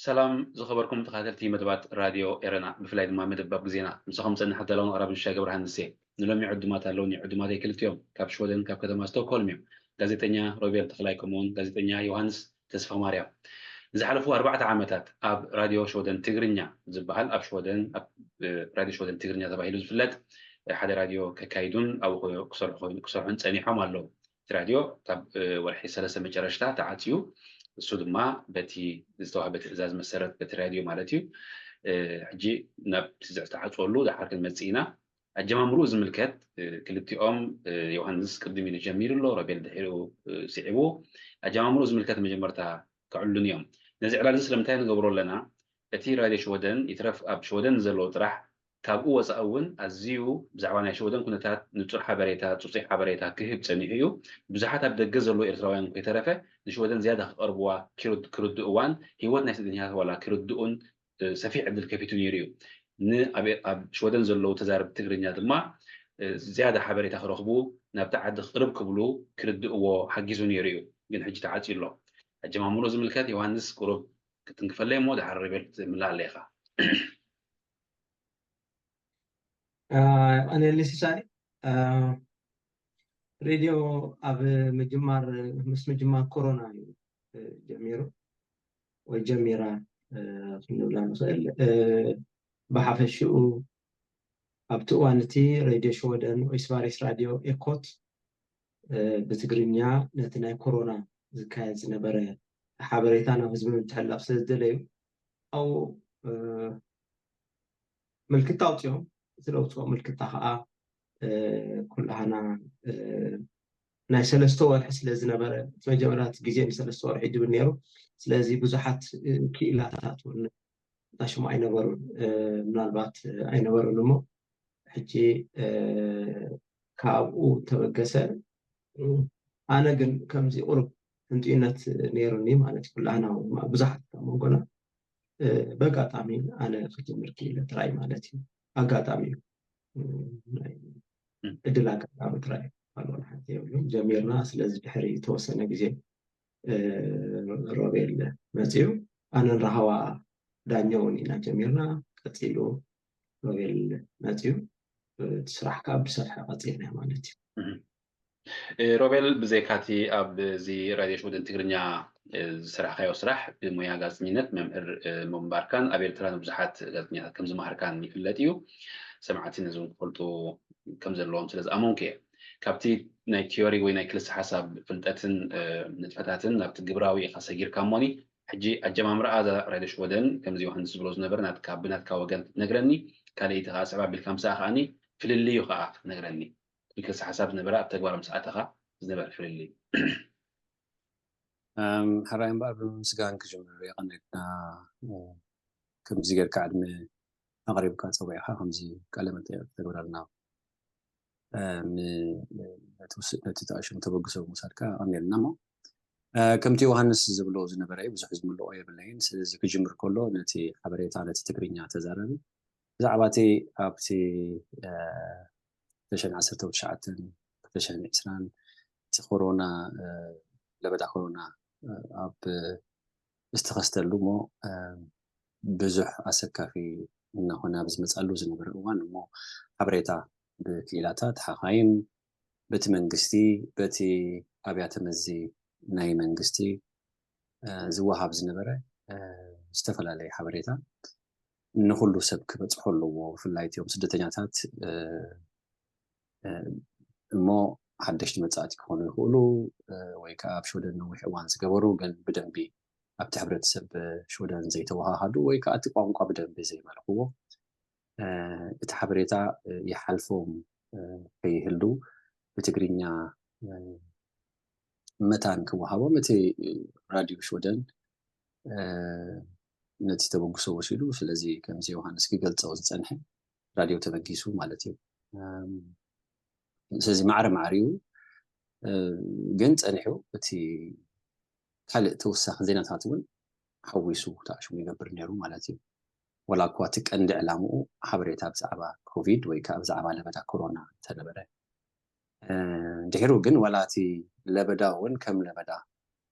ሰላም ዝኸበርኩም ተኸታተልቲ መደባት ራድዮ ኤረና፣ ብፍላይ ድማ መደብ ኣብ ግዜና። ምሳኹም ጸናሕ ኣዳላውን ኣቕራብን ሽሻይ ገብረሃንስ እየ። ንሎሚ ዕዱማት ኣለውኒ። ዕዱማተይ ክልቲኦም ካብ ሽወደን ካብ ከተማ ስቶክሆልም እዮም። ጋዜጠኛ ሮቤል ተኽላይ ከምኡውን ጋዜጠኛ ዮሃንስ ተስፋ ማርያም። ንዝሓለፉ ኣርባዕተ ዓመታት ኣብ ራድዮ ሽወደን ትግርኛ ዝበሃል ኣብ ሽወደን ኣብ ራድዮ ሽወደን ትግርኛ ተባሂሉ ዝፍለጥ ሓደ ራድዮ ከካይዱን ኣብኡ ክሰርሑ ኮይኑ ክሰርሑን ጸኒሖም ኣለዉ። እቲ ራድዮ ካብ ወርሒ ሰለስተ መጨረሽታ ተዓፅዩ፣ እሱ ድማ በቲ ዝተዋህበ ትእዛዝ መሰረት በቲ ራድዮ ማለት እዩ። ሕጂ ናብ ዝተዓፅወሉ ድሓር ክንመፅእ ኢና። ኣጀማምርኡ ዝምልከት ክልቲኦም፣ ዮሃንስ ቅድም ኢሉ ጀሚሩ ኣሎ፣ ሮቤል ድሒሩ ስዒቡ። ኣጀማምርኡ ዝምልከት መጀመርታ ከዕሉን እዮም። ነዚ ዕላል እዚ ስለምንታይ ንገብሮ ኣለና? እቲ ራድዮ ሽወደን ይትረፍ ኣብ ሽወደን ዘለዉ ጥራሕ ካብኡ ወፃኢ እውን ኣዝዩ ብዛዕባ ናይ ሽወደን ኩነታት ንፁር ሓበሬታ፣ ፅፁይ ሓበሬታ ክህብ ፀኒሑ እዩ። ብዙሓት ኣብ ደገ ዘለዉ ኤርትራውያን ከይተረፈ ንሽወደን ዝያዳ ክቐርብዋ ክርድእዋን ህይወት ናይ ስደተኛታት ዋላ ክርድኡን ሰፊሕ ዕድል ከፊቱ ነይሩ እዩ። ንኣብ ሽወደን ዘለዉ ተዛረብቲ ትግርኛ ድማ ዝያዳ ሓበሬታ ክረኽቡ ናብቲ ዓዲ ቅርብ ክብሉ ክርድእዎ ሓጊዙ ነይሩ እዩ። ግን ሕጂ ተዓፅዩ ኣሎ። ኣጀማምሮ ዝምልከት ዮሃንስ ቁሩብ ክትንክፈለይ እሞ ድሓር ሪቤል ክትምላእ ኣለኻ። ኣነሊ ሲሳይ፣ ሬድዮ ኣብ ምጅማር ምስ ምጅማር ኮሮና እዩ ጀሚሩ ወይ ጀሚራ ክንብላ ንኽእል። ብሓፈሽኡ ኣብቲ እዋን እቲ ሬድዮ ሽወደን ወይ ስባሪስ ራድዮ ኤኮት ብትግርኛ ነቲ ናይ ኮሮና ዝካየድ ዝነበረ ሓበሬታ ናብ ህዝቢ ምትሕልላፍ ስለ ዝደለዩ ኣብኡ ምልክት ኣውፅኦም። እቲ ዘውፅኦ ምልክታ ከዓ ኩላህና ናይ ሰለስተ ወርሒ ስለ ዝነበረ፣ እቲ መጀመርያ እቲ ግዜ ንሰለስተ ወርሒ ይድብል ነይሩ። ስለዚ ብዙሓት ክኢላታት እውን ታሽሙ ኣይነበሩን። ምናልባት ኣይነበሩን እሞ ሕጂ ካብኡ ተበገሰ። ኣነ ግን ከምዚ ቁሩብ ህንጡይነት ነይሩኒ ማለት ኩላህና ብዙሓት ካብ መንጎና በጋጣሚ ኣነ ክጅምር ክኢለ ጥራይ ማለት እዩ። ኣጋጣሚ እዩ። እድል ኣጋጣሚ ጥራይ ካልኦን ሓንቲ የብሉን። ጀሚርና ስለዚ ድሕሪ ዝተወሰነ ግዜ ሮቤል መፅዩ ኣነን ረሃዋ ዳኛውን ኢና ጀሚርና። ቀፂሉ ሮቤል መፅዩ ስራሕ ከዓ ብሰፍሐ ቀፂልና ማለት እዩ። ሮቤል፣ ብዘይካቲ ኣብዚ ራድዮ ሽወደን ትግርኛ ዝሰራሕካዮ ስራሕ ብሞያ ጋዜጠኝነት መምህር ምንባርካን ኣብ ኤርትራ ንብዙሓት ጋዜጠኛታት ከም ዝመሃርካን ይፍለጥ እዩ። ሰማዕቲ ነዚ እውን ክፈልጡ ከም ዘለዎም ስለ ዝኣመንኩ እየ። ካብቲ ናይ ቲዮሪ ወይ ናይ ክልሰ ሓሳብ ፍልጠትን ንጥፈታትን ናብቲ ግብራዊ ኢኻ ሰጊርካ እሞኒ፣ ሕጂ ኣጀማምራኣ እዛ ራድዮ ሽወደን ከምዚ ዮሃንስ ዝብሎ ዝነበረ ናትካ ብናትካ ወገን ክትነግረኒ፣ ካልኣይቲ ከዓ ስዕብ ኣቢልካ ምሳኣ ከዓኒ ፍልልዩ ከዓ ክትነግረኒ። ክልሰ ሓሳብ ዝነበረ ኣብ ተግባር ምስ ኣተኻ ዝነበረ ፍልልይ። ሕራይ እምበኣር ብምስጋን ክጅምር የቐንየልና። ከምዚ ጌርካ ዕድመ ኣቕሪብካ ፀዊዕካ ከምዚ ቃለ መጠየቕ ክተግብረልና ነቲ ተኣሽሙ ተበግሶ ምውሳድካ ኣቐንየልና። እሞ ከምቲ ዮሃንስ ዝብሎ ዝነበረ ብዙሕ ዝምልኦ የብለይን። ስለዚ ክጅምር ከሎ ነቲ ሓበሬታ ነቲ ትግርኛ ተዛረቢ ብዛዕባ እቲ ኣብቲ ክልተ ሽሕን ዓሰርተ ትሽዓተን ክልተ ሽሕን ዕስራን እቲ ኮሮና ለበዳ ኮሮና ኣብ ዝተኸስተሉ እሞ ብዙሕ ኣሰካፊ እናኾነ ኣብ ዝመፃሉ ዝነበረ እዋን እሞ ሓበሬታ ብክኢላታት ሓኻይም በቲ መንግስቲ በቲ ኣብያተ መዚ ናይ መንግስቲ ዝወሃብ ዝነበረ ዝተፈላለየ ሓበሬታ ንኩሉ ሰብ ክበፅሖ ኣለዎ። ብፍላይ እቲኦም ስደተኛታት እሞ ሓደሽቲ መፃእቲ ክኾኑ ይኽእሉ ወይ ከዓ ኣብ ሽወደን ነዊሕ እዋን ዝገበሩ ግን ብደንቢ ኣብቲ ሕብረተሰብ ሽወደን ዘይተወሃሃዱ ወይ ከዓ እቲ ቋንቋ ብደንቢ ዘይመልኽዎ እቲ ሓበሬታ ይሓልፎም ከይህልው ብትግርኛ መታን ክወሃቦም እቲ ራድዮ ሽወደን ነቲ ተበግሶ ወሲዱ። ስለዚ ከምዚ ዮሃንስ ክገልፆ ዝፀንሐ ራድዮ ተበጊሱ ማለት እዩ። ስለዚ ማዕረ ማዕሪኡ ግን ፀኒሑ እቲ ካልእ ተወሳኺ ዜናታት እውን ሓዊሱ ተኣሽሙ ይገብር ነይሩ ማለት እዩ። ወላ እኳ እቲ ቀንዲ ዕላምኡ ሓበሬታ ብዛዕባ ኮቪድ ወይ ከዓ ብዛዕባ ለበዳ ኮሮና እንተነበረ ድሕሩ ግን ዋላ እቲ ለበዳ እውን ከም ለበዳ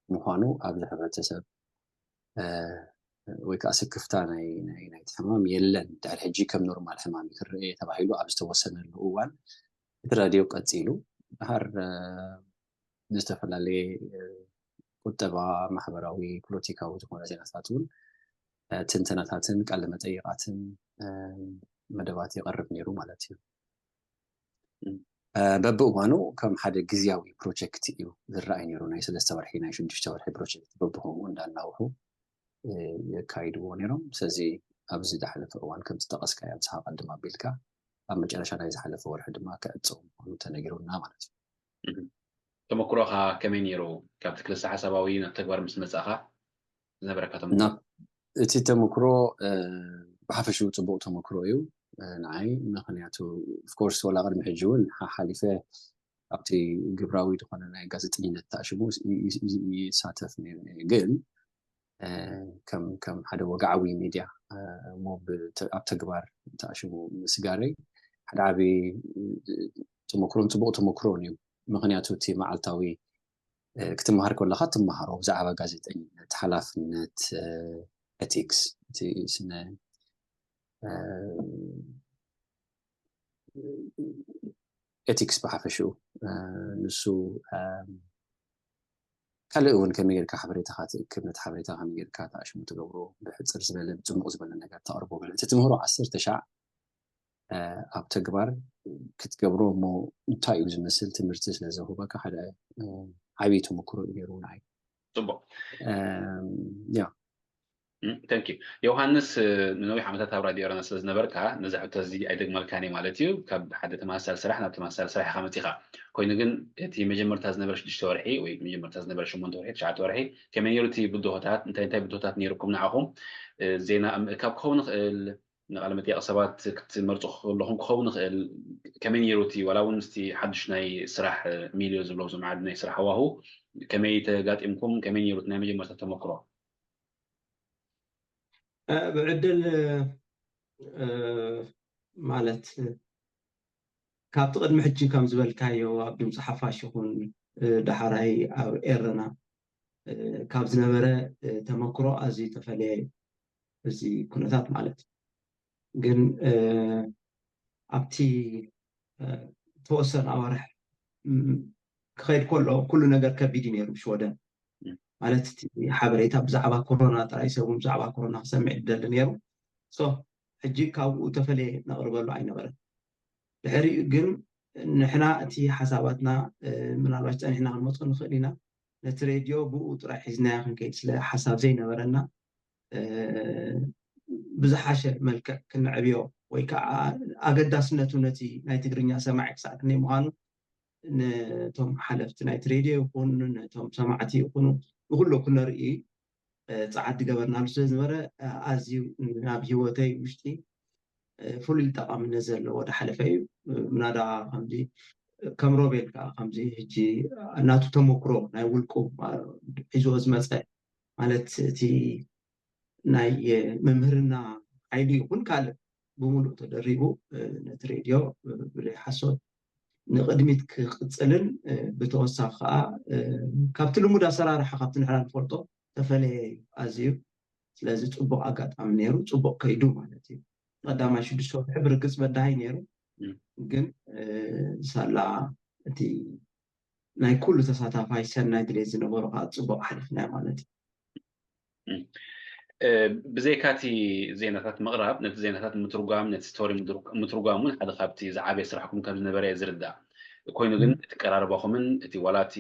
ምዃኑ ኣብዚ ሕብረተሰብ ወይ ከዓ ስክፍታ ናይ ናይ ናይቲ ሕማም የለን። ድሕሪ ሕጂ ከም ኖርማል ሕማም እዩ ክረአ ተባሂሉ ኣብ ዝተወሰነሉ እዋን እቲ ራድዮ ቀፂሉ ድሓር ብዝተፈላለየ ቁጠባ፣ ማሕበራዊ፣ ፖለቲካዊ ዝኾነ ዜናታት እውን ትንተናታትን ቃለ መጠይቃትን መደባት የቐርብ ነይሩ ማለት እዩ። በብእዋኑ ከም ሓደ ግዝያዊ ፕሮጀክት እዩ ዝረኣይ ነይሩ። ናይ ሰለስተ ወርሒ ናይ ሽዱሽተ ወርሒ ፕሮጀክት በብኸምኡ እንዳናውሑ የካይድዎ ነይሮም። ስለዚ ኣብዚ ዝሓለፈ እዋን ከም ዝጠቐስካዮ ንስኻ ቀድም ኣቢልካ ኣብ መጨረሻ ናይ ዝሓለፈ ወርሒ ድማ ክዕፀው ምዃኑ ተነጊሩና ማለት እዩ። ተመክሮኻ ከመይ ነይሩ? ካብቲ ክልሰ ሓሳባዊ ናብ ተግባር ምስ መጻእኻ ዝነበረካ ተመክሮ? ናብ እቲ ተመክሮ ብሓፈሽኡ ፅቡቅ ተመክሮ እዩ ንዓይ። ምክንያቱ ኦፍኮርስ ዋላ ቅድሚ ሕጂ እውን ሓሓሊፈ ኣብቲ ግብራዊ ዝኾነ ናይ ጋዜጠኝነት ተኣሽሙ ይሳተፍ ነይሩ እየ። ግን ከም ከም ሓደ ወግዓዊ ሚድያ እሞ ኣብ ተግባር ተኣሽሙ ምስጋረይ ሓደ ዓብዪ ተመክሮን ፅቡቅ ተመክሮን እዩ። ምክንያቱ እቲ መዓልታዊ ክትመሃር ከለካ ትመሃሮ ብዛዕባ ጋዜጠኝነት፣ ሓላፍነት፣ ኤቲክስ፣ እቲ ስነ ኤቲክስ ብሓፈሽኡ ንሱ ካልእ እውን ከመይ ጌርካ ሓበሬታካ ትእክብ፣ ነቲ ሓበሬታ ከመይ ጌርካ ተኣሽሙ ትገብሮ፣ ብሕፅር ዝበለ ብፅሙቕ ዝበለ ነገር ተቕርቦ ገለ እቲ ትምህሮ ዓሰርተ ሻዕ ኣብ ተግባር ክትገብሮ እሞ እንታይ እዩ ዝመስል ትምህርቲ ስለ ዘውህበካ ሓደ ዓብዪ ተመክሮ እዩ ነይሩ ንዓይ። ፅቡቅ ያ ተንክ ዩ ዮሃንስ፣ ንነዊሕ ዓመታት ኣብ ራድዮ ኤረና ስለ ዝነበርካ ነዚ ሕቶ እዚ ኣይደግመልካን እየ ማለት እዩ። ካብ ሓደ ተመሳሳሊ ስራሕ ናብ ተመሳሳሊ ስራሕ ኢኻ መፂኻ። ኮይኑ ግን እቲ መጀመርታ ዝነበረ ሽዱሽተ ወርሒ ወይ መጀመርታ ዝነበረ ሸሞንተ ወርሒ ትሽዓተ ወርሒ ከመይ ነይሩ እቲ ብድሆታት? እንታይ እንታይ ብድሆታት ነይሩኩም ንዓኹም? ዜና ኣብ ምእካብ ክኸውን ይኽእል፣ ንቃለ መጠየቂ ሰባት ክትመርፁ ከለኹም ክኸውን ይኽእል። ከመይ ነይሩ እቲ ዋላ እውን ምስቲ ሓዱሽ ናይ ስራሕ ሚልዮ ዝብሎ ዝመዓድ ናይ ስራሕ ሃዋሁ ከመይ ተጋጢምኩም? ከመይ ነይሩ እቲ ናይ መጀመርታ ተመክሮ? ብዕድል ማለት ካብቲ ቅድሚ ሕጂ ከም ዝበልካዮ ኣብ ድምፂ ሓፋሽ ይኹን ዳሕራይ ኣብ ኤረና ካብ ዝነበረ ተመክሮ ኣዝዩ ተፈለየ እዩ። እዚ ኩነታት ማለት ግን ኣብቲ ተወሰነ ኣዋርሕ ክኸይድ ከሎ ኩሉ ነገር ከቢድ እዩ ነይሩ ሽወደን። ማለት እቲ ሓበሬታ ብዛዕባ ኮሮና ጥራይ ሰብ እውን ብዛዕባ ኮሮና ክሰምዕ ይደሊ ነይሩ። ሕጂ ካብኡ ተፈለየ ነቕርበሉ ኣይነበረን። ድሕሪኡ ግን ንሕና እቲ ሓሳባትና ምናልባት ፀኒሕና ክንመፅኦ ንኽእል ኢና። ነቲ ሬድዮ ብኡ ጥራይ ሒዝናዮ ክንከይድ ስለ ሓሳብ ዘይነበረና ብዝሓሸ መልክዕ ክነዕብዮ ወይ ከዓ ኣገዳስነቱ ነቲ ናይ ትግርኛ ሰማዒ ክሳዕ ክንደይ ምዃኑ ነቶም ሓለፍቲ ናይቲ ሬድዮ ይኹን ነቶም ሰማዕቲ ይኹኑ ንኩሉ ክነርኢ ፃዓት ዝገበርናሉ ስለ ዝነበረ ኣዝዩ ናብ ሂወተይ ውሽጢ ፍሉይ ጠቓምነት ዘለዎ ዝሓለፈ እዩ። ምናዳ ከምዚ ከም ሮቤል ከዓ ከምዚ ሕጂ ናቱ ተመክሮ ናይ ውልቁ ሒዝዎ ዝመፀ ማለት እቲ ናይ ምምህርና ሓይሊ ይኹን ካልእ ብምሉእ ተደሪቡ ነቲ ሬድዮ ብዘይ ሓሶት ንቕድሚት ክቕፅልን ብተወሳኺ ከዓ ካብቲ ልሙድ ኣሰራርሓ ካብቲ ንሕና ንፈልጦ ተፈለየ እዩ ኣዝዩ። ስለዚ ፅቡቕ ኣጋጣሚ ነይሩ፣ ፅቡቕ ከይዱ ማለት እዩ። ቀዳማይ ሽዱሽተ ወርሒ ብርግፅ በዳሂ ነይሩ፣ ግን ሳላ እቲ ናይ ኩሉ ተሳታፋይ ሰናይ ድሌት ዝነበሮ ከዓ ፅቡቕ ሓሊፍናዮ ማለት እዩ። ብዘይካ እቲ ዜናታት ምቕራብ ነቲ ዜናታት ምትርጓም ነቲ ስቶሪ ምትርጓም እውን ሓደ ካብቲ ዝዓበየ ስራሕኩም ከም ዝነበረ እየ ዝርዳእ። ኮይኑ ግን እቲ ቀራርባኹምን እቲ ዋላ እቲ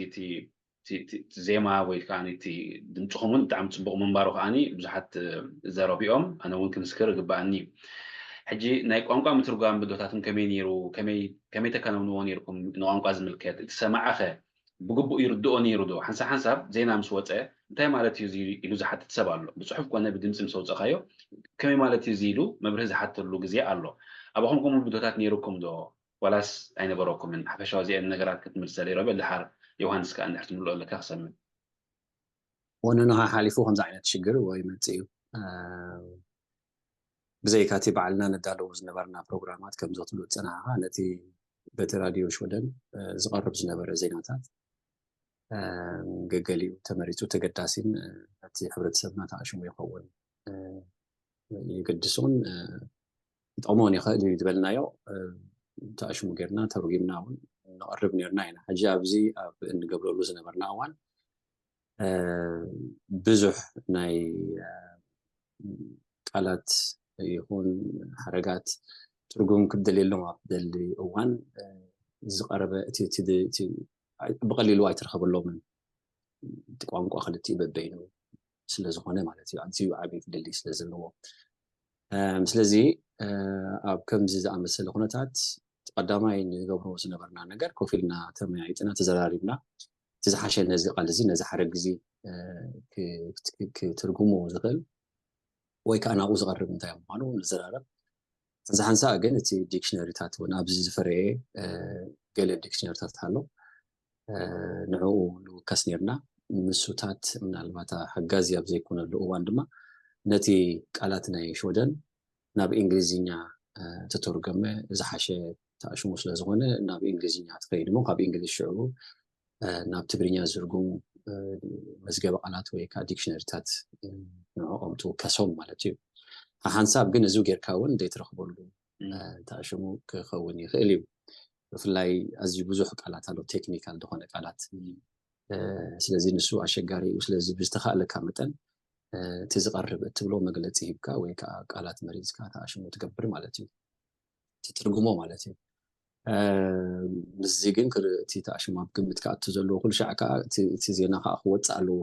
እቲ ዜማ ወይ ከዓ እቲ ድምፅኹም እውን ብጣዕሚ ፅቡቕ ምንባሩ ከዓ ብዙሓት ዘረቢኦም ኣነ እውን ክምስክር ይግባኣኒ እዩ። ሕጂ ናይ ቋንቋ ምትርጓም ብድሆታትኩም ከመይ ነይሩ? ከመይ ተከናውንዎ ነይርኩም? ንቋንቋ ዝምልከት እቲ ሰማዕኸ ብግቡእ ይርድኦ ነይሩ ዶ? ሓንሳብ ሓንሳብ ዜና ምስ ወፀ እንታይ ማለት እዩ ኢሉ ዝሓትት ሰብ ኣሎ። ብፅሑፍ ኮነ ብድምፂ ምስ ኣውፀእኻዮ ከመይ ማለት እዩ ኢሉ መብርሂ ዝሓተሉ ግዜ ኣሎ። ኣባኹም ከምኡ ብድሆታት ነይሩኩም ዶ? ዋላስ ኣይነበረኩምን? ሓፈሻዊ እዚአን ነገራት ክትምልሰለይ ሮቤል፣ ድሓር ዮሃንስ ከዓ እንድሕር ትምልኦ ኣለካ ክሰምዕ። ወነንኻ ሓሊፉ ከምዚ ዓይነት ሽግር ወይ መፅእ እዩ። ብዘይካ እቲ ባዕልና ነዳለዎ ዝነበርና ፕሮግራማት ከምዚ ክትብሎ ዝፀናሕኻ ነቲ በቲ ራድዮ ሽወደን ዝቐርብ ዝነበረ ዜናታት ገገሊኡ ተመሪፁ ተገዳሲን ነቲ ሕብረተሰብና ተኣሽሙ ይኸውን የገድስን ይጠቕሞን ይኽእል እዩ ዝበልናዮ ተኣሽሙ ጌርና ተርጉምና እውን ነቕርብ ነርና ኢና። ሕጂ ኣብዚ ኣብ እንገብረሉ ዝነበርና እዋን ብዙሕ ናይ ቃላት ይኹን ሓረጋት ትርጉም ክደልየሎም ኣብ ደሊ እዋን ዝቐረበ እቲ ብቐሊሉ ኣይትረኸበሎምን። እቲ ቋንቋ ክልቲኡ በበይኑ ስለዝኾነ ማለት እዩ ኣዝዩ ዓብዪ ፍልልይ ስለዘለዎ። ስለዚ ኣብ ከምዚ ዝኣመሰለ ኩነታት ቀዳማይ ንገብሮ ዝነበርና ነገር ኮፍ ኢልና ተመያይጥና ተዘራሪብና እቲ ዝሓሸ ነዚ ቃል እዚ ነዚ ሓረግ እዚ ክትርጉሙ ዝኽእል ወይ ከዓ ናብኡ ዝቐርብ እንታይ ምዃኑ ንዘራረብ። እዚ ሓንሳእ ግን እቲ ዲክሽነሪታት እውን ኣብዚ ዝፈረየ ገለ ዲክሽነሪታት ኣሎ። ንዕኡ ንውከስ ነርና። ንሱታት ምናልባት ሓጋዚ ኣብ ዘይኮነሉ እዋን ድማ ነቲ ቃላት ናይ ሽወደን ናብ እንግሊዝኛ ተተርጎመ ዝሓሸ ተኣሽሙ ስለዝኾነ ናብ እንግሊዝኛ ትኸይድ እሞ ካብ እንግሊዝ ሽዑ ናብ ትግርኛ ዝርጉም መዝገበ ቃላት ወይ ከዓ ዲክሽነሪታት ንዕኦም ትውከሶም ማለት እዩ። ሓንሳብ ግን እዚ ጌርካ እውን ዘይትረኽበሉ ተኣሽሙ ክኸውን ይኽእል እዩ። ብፍላይ ኣዝዩ ብዙሕ ቃላት ኣሎ፣ ቴክኒካል ዝኾነ ቃላት። ስለዚ ንሱ ኣሸጋሪ እዩ። ስለዚ ብዝተኻእለካ መጠን እቲ ዝቐርብ እትብሎ መግለፂ ሂብካ ወይ ከዓ ቃላት መሪፅካ ተኣሽሙ ትገብር ማለት እዩ፣ ትትርጉሞ ማለት እዩ። ምስዚ ግን እቲ ተኣሽሙ ኣብ ግምት ክኣቱ ዘለዎ ኩሉ ሻዕ ከዓ እቲ ዜና ከዓ ክወፅእ ኣለዎ።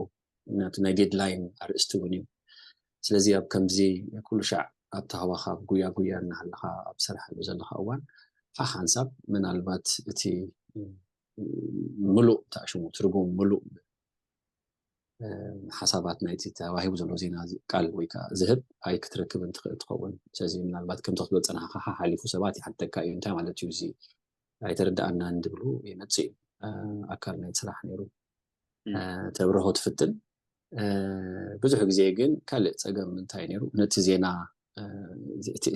ምክንያቱ ናይ ዴድላይን ኣርእስቲ እውን እዩ። ስለዚ ኣብ ከምዚ ኩሉ ሻዕ ኣብቲ ሃዋኻብ ጉያ ጉያ እናሃለኻ ኣብ ትሰርሓሉ ዘለኻ እዋን ሓሓንሳብ ምናልባት እቲ ምሉእ ተኣሽሙ ትርጉም ምሉእ ሓሳባት ናይቲ ተዋሂቡ ዘሎ ዜና ቃል ወይ ከዓ ዝህብ ኣይክትረክብን ትኽእል ትኸውን። ስለዚ ምናልባት ከምቲ ክትብል ፀናሕካ ሓሓሊፉ ሰባት ይሓተካ እዩ እንታይ ማለት እዩ እዚ ኣይተረዳኣናን ዝብሉ ይመፅእ እዩ። ኣካል ናይ ስራሕ ነይሩ ተብርሆ ትፍትን። ብዙሕ ግዜ ግን ካልእ ፀገም እንታይ ነይሩ ነቲ ዜና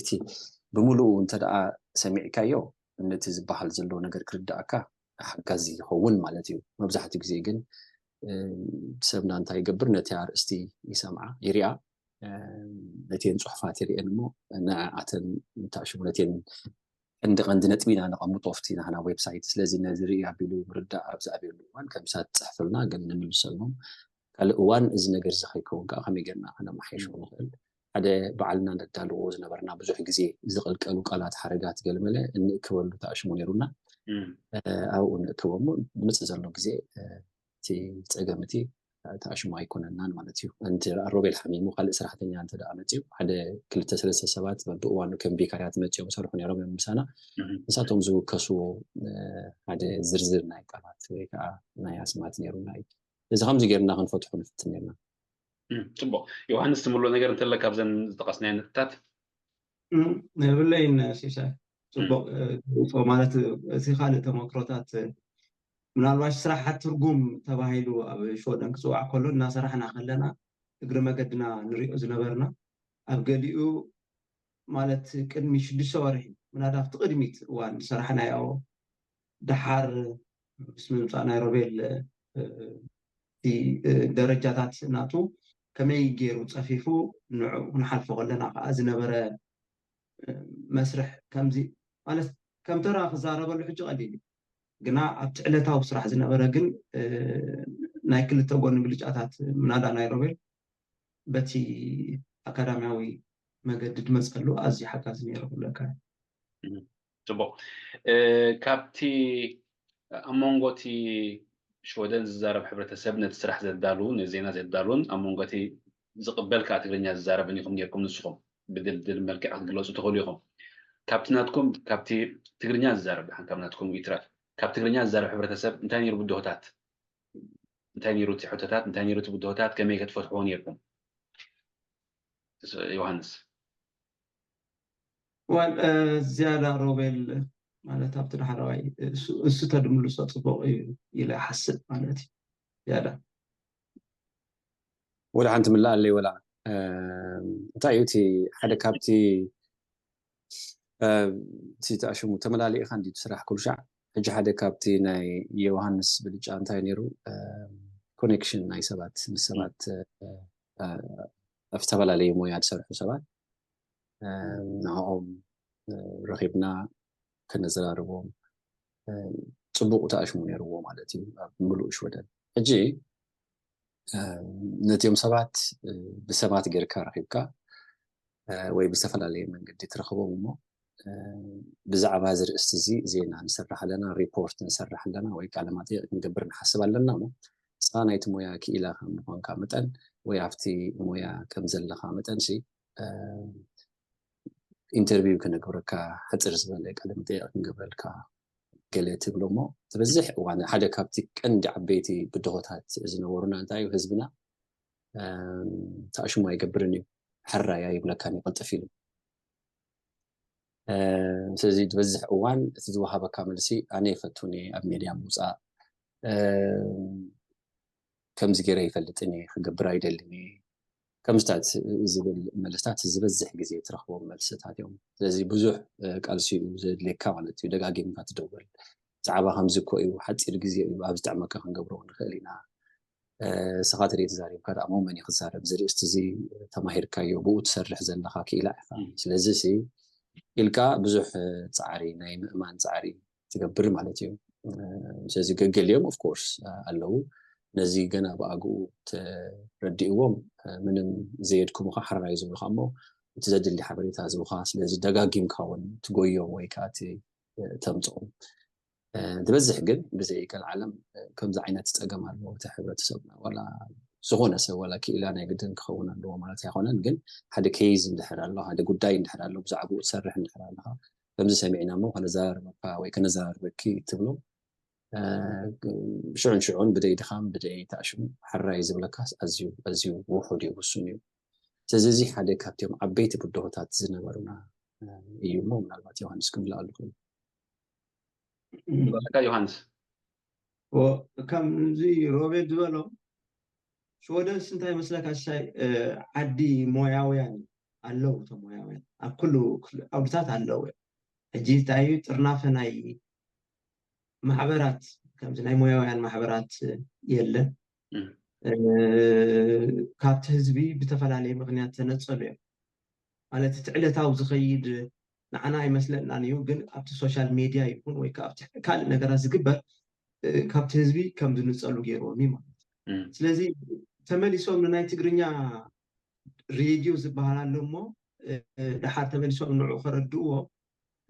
እቲ ብምሉኡ እንተደኣ ሰሚዕካዮ ነቲ ዝበሃል ዘሎ ነገር ክርዳእካ ሓጋዚ ይኸውን ማለት እዩ። መብዛሕትኡ ግዜ ግን ሰብና እንታይ ይገብር ነቲ ኣርእስቲ ይሰምዓ ይሪኣ ነቴን ፅሑፋት ይሪአን እሞ ንኣተን እንታሽሙ ነቴን ቀንዲ ቀንዲ ነጥቢ ኢና ነቐምጦ ኣብቲ ናህና ዌብሳይት። ስለዚ ነዚ ርኢ ኣቢሉ ምርዳእ ኣብ ዝኣብየሉ እዋን ከም ሳት ትፅሕፍልና ግን ንምልሰሎም ካልእ እዋን እዚ ነገር እዚ ከይከውን ከዓ ከመይ ጌርና ከነመሓይሾ ንኽእል ሓደ ባዕልና ነዳልዎ ዝነበርና ብዙሕ ግዜ ዝቕልቀሉ ቃላት ሓረጋት ገለመለ እንእክበሉ ተኣሽሙ ነይሩና ኣብኡ ንእክቦ እሞ ምፅእ ዘሎ ግዜ እቲ ፀገም እቲ ተኣሽሙ ኣይኮነናን ማለት እዩ። እንተ ሮቤል ሓሚሙ ካልእ ሰራሕተኛ እንተ ደኣ መፅዩ ሓደ ክልተ ሰለስተ ሰባት በብእዋኑ ከም ቢካርያት መፅዮም ይሰርሑ ነይሮም እዮም ምሳና። ንሳቶም ዝውከስዎ ሓደ ዝርዝር ናይ ቃላት ወይ ከዓ ናይ ኣስማት ነይሩና እዩ። እዚ ከምዚ ጌርና ክንፈትሑ ንፍትን ነርና። ፅቡቅ ዮሃንስ ትምልኦ ነገር እንተለካ ኣብዘን ዝጠቀስናዮ ነጥብታት የብለይን ሲሳይ ፅቡቅ ማለት እቲ ካልእ ተመክሮታት ምናልባሽ ስራሓት ትርጉም ተባሂሉ ኣብ ሽወደን ክፅዋዕ ከሎ እናሰራሕና ከለና እግሪ መገድና ንሪኦ ዝነበርና ኣብ ገሊኡ ማለት ቅድሚ ሽዱሽተ ወርሒ ምናዳ ኣብቲ ቅድሚት እዋን ዝሰራሕናዮ ደሓር ምስ ምምፃእ ናይ ሮቤል ደረጃታት ናቱ ከመይ ገይሩ ፀፊፉ ንዑ ክንሓልፎ ከለና ከዓ ዝነበረ መስርሕ ከምዚ ማለት ከም ተራ ክዛረበሉ ሕጂ ቀሊል እዩ ግና ኣብቲ ዕለታዊ ስራሕ ዝነበረ ግን ናይ ክልተ ጎኒ ብልጫታት ምናዳ ናይ ሮቤል በቲ ኣካዳሚያዊ መገዲ ድመፀሉ ኣዝዩ ሓጋዚ ነይሩ ክብለካ ፅቡቅ ካብቲ ኣብ መንጎ እቲ ሽወደን ዝዛረብ ሕብረተሰብ ነቲ ስራሕ ዘዳልው ነቲ ዜና ዘዳልውን ኣብ መንጎ እቲ ዝቕበል ከዓ ትግርኛ ዝዛረብን ኢኹም ነርኩም ንስኹም ብድልድል መልክዕ ክትግለፁ ትኽእሉ ኢኹም ካብቲ ናትኩም ካብቲ ትግርኛ ዝዛረብ ድሓን ካብ ናትኩም ይትረፍ ካብ ትግርኛ ዝዛረብ ሕብረተሰብ እንታይ ነይሩ ብድሆታት እንታይ ነይሩ እቲ ሕቶታት እንታይ ነይሩ እቲ ብድሆታት ከመይ ከትፈትሕዎ ነርኩም ዮሃንስ ዋል ዝያዳ ሮቤል ማለት ኣብቲ ዳሕረዋይ እሱ ተድምልሶ ፅቡቅ እዩ ኢለ ሓስብ ማለት እዩ ዝያዳ ወላ ሓንቲ ምላእ ኣለይ ወላ እንታይ እዩ እቲ ሓደ ካብቲ እቲ ተኣሽሙ ተመላሊእካ እንዲ ስራሕ ኩሉ ሻዕ ሕጂ ሓደ ካብቲ ናይ ዮሃንስ ብልጫ እንታይ ነይሩ ኮኔክሽን ናይ ሰባት ምስ ሰባት ኣብ ዝተፈላለየ ሞያ ዝሰርሑ ሰባት ንዕኦም ረኺብና ከነዘራርቦም ጽቡቕ ተኣሽሙ ነይርዎ ማለት እዩ። ኣብ ምሉእ ሽወደን ሕጂ ነቲኦም ሰባት ብሰባት ጌርካ ረኺብካ ወይ ብዝተፈላለየ መንገዲ ትረኽቦም እሞ ብዛዕባ እዚ ርእስቲ እዚ ዜና ንሰርሕ ኣለና፣ ሪፖርት ንሰርሕ ኣለና ወይ ቃለ መጠይቕ ክንገብር ንሓስብ ኣለና እሞ ንስኻ ናይቲ ሞያ ክኢላ ከም ምዃንካ መጠን ወይ ኣብቲ ሞያ ከም ዘለኻ መጠን ሲ ኢንተርቪው ክነግብረካ ሕፅር ዝበለ ቃለ መጠይቕ ክንገብረልካ ገለ ትብሎ እሞ ዝበዝሕ እዋን ሓደ ካብቲ ቀንዲ ዓበይቲ ብድሆታት ዝነበሩና እንታይ እዩ ህዝብና ተኣሽሙ ኣይገብርን እዩ ሕራይ ኣይብለካን እዩ ቅልጥፍ ኢሉ ስለዚ ዝበዝሕ እዋን እቲ ዝወሃበካ መልሲ ኣነ ይፈቱን እየ ኣብ ሜድያ ምውፃእ ከምዚ ገይረ ይፈልጥን እየ ክገብር ኣይደልን እየ ከምስታት ዝብል መልስታት ዝበዝሕ ግዜ ትረኽቦም መልስታት እዮም ስለዚ ብዙሕ ቃልሲ እዩ ዘድልየካ ማለት እዩ ደጋጊምካ ትደውል ብዛዕባ ከምዚ እኮ እዩ ሓፂር ግዜ እዩ ኣብ ዝጥዕመካ ክንገብሮ ንኽእል ኢና ስኻ ትርኢ ተዛሪብካ ደኣ መን እዩ ክዛረብ እዚ ርእስቲ እዚ ተማሂርካዮ ብኡ ትሰርሕ ዘለኻ ክኢላ ኢኻ ስለዚ ሲ ኢልካ ብዙሕ ፃዕሪ ናይ ምእማን ፃዕሪ ትገብር ማለት እዩ ስለዚ ገገሊኦም ኦፍኮርስ ኣለዉ ነዚ ገና ብኣግኡ ተረዲእዎም ምንም ዘየድክሙካ ሓራይ ዝብሉካ እሞ እቲ ዘድሊ ሓበሬታ ዝብካ ስለዚ ደጋጊምካ እውን ትጎዮም ወይ ከዓ ተምፅኦም ዝበዝሕ ግን ብዘይ ቀልዓለም ከምዚ ዓይነት ፀገም ኣለዎ እቲ ሕብረተሰብና ዋላ ዝኾነ ሰብ ዋላ ክኢላ ናይ ግድን ክኸውን ኣለዎ ማለት ኣይኮነን ግን ሓደ ኬዝ እንድሕር ኣሎ ሓደ ጉዳይ እንድሕር ኣሎ ብዛዕባኡ ትሰርሕ እንድሕር ኣለካ ከምዚ ሰሚዕና እሞ ከነዘራርበካ ወይ ከነዘራርበኪ ትብሎ ሽዑን ሽዑን ብደይ ድኻም ብደይ ተኣሽሙ ሕራይ ዝብለካስ ኣዝዩ ኣዝዩ ውሑድ እዩ ውሱን እዩ ስለዚ እዚ ሓደ ካብቲኦም ዓበይቲ ብድሆታት ዝነበሩና እዩ እሞ ምናልባት ዮሃንስ ክምልኣሉ ክእል ዮሃንስ ከምዚ ሮቤል ዝበሎ ሽወደንስ እንታይ መስለካ ሳይ ዓዲ ሞያውያን ኣለዉ እቶም ሞያውያን ኣብ ኩሉ ዓውድታት ኣለዉ ሕጂ እንታይ እዩ ጥርናፈ ናይ ማሕበራት ከምዚ ናይ ሞያውያን ማሕበራት የለን ካብቲ ህዝቢ ብተፈላለየ ምክንያት ተነፀሉ እዮም ማለት እቲ ዕለታዊ ዝኸይድ ንዓና ኣይመስለናን እዩ ግን ኣብቲ ሶሻል ሜድያ ይኹን ወይ ካብቲ ካልእ ነገራት ዝግበር ካብቲ ህዝቢ ከም ዝንፀሉ ገይርዎም እዩ ማለት እዩ ስለዚ ተመሊሶም ንናይ ትግርኛ ሬድዮ ዝበሃል ኣሎ እሞ ድሓር ተመሊሶም ንዑ ከረድእዎ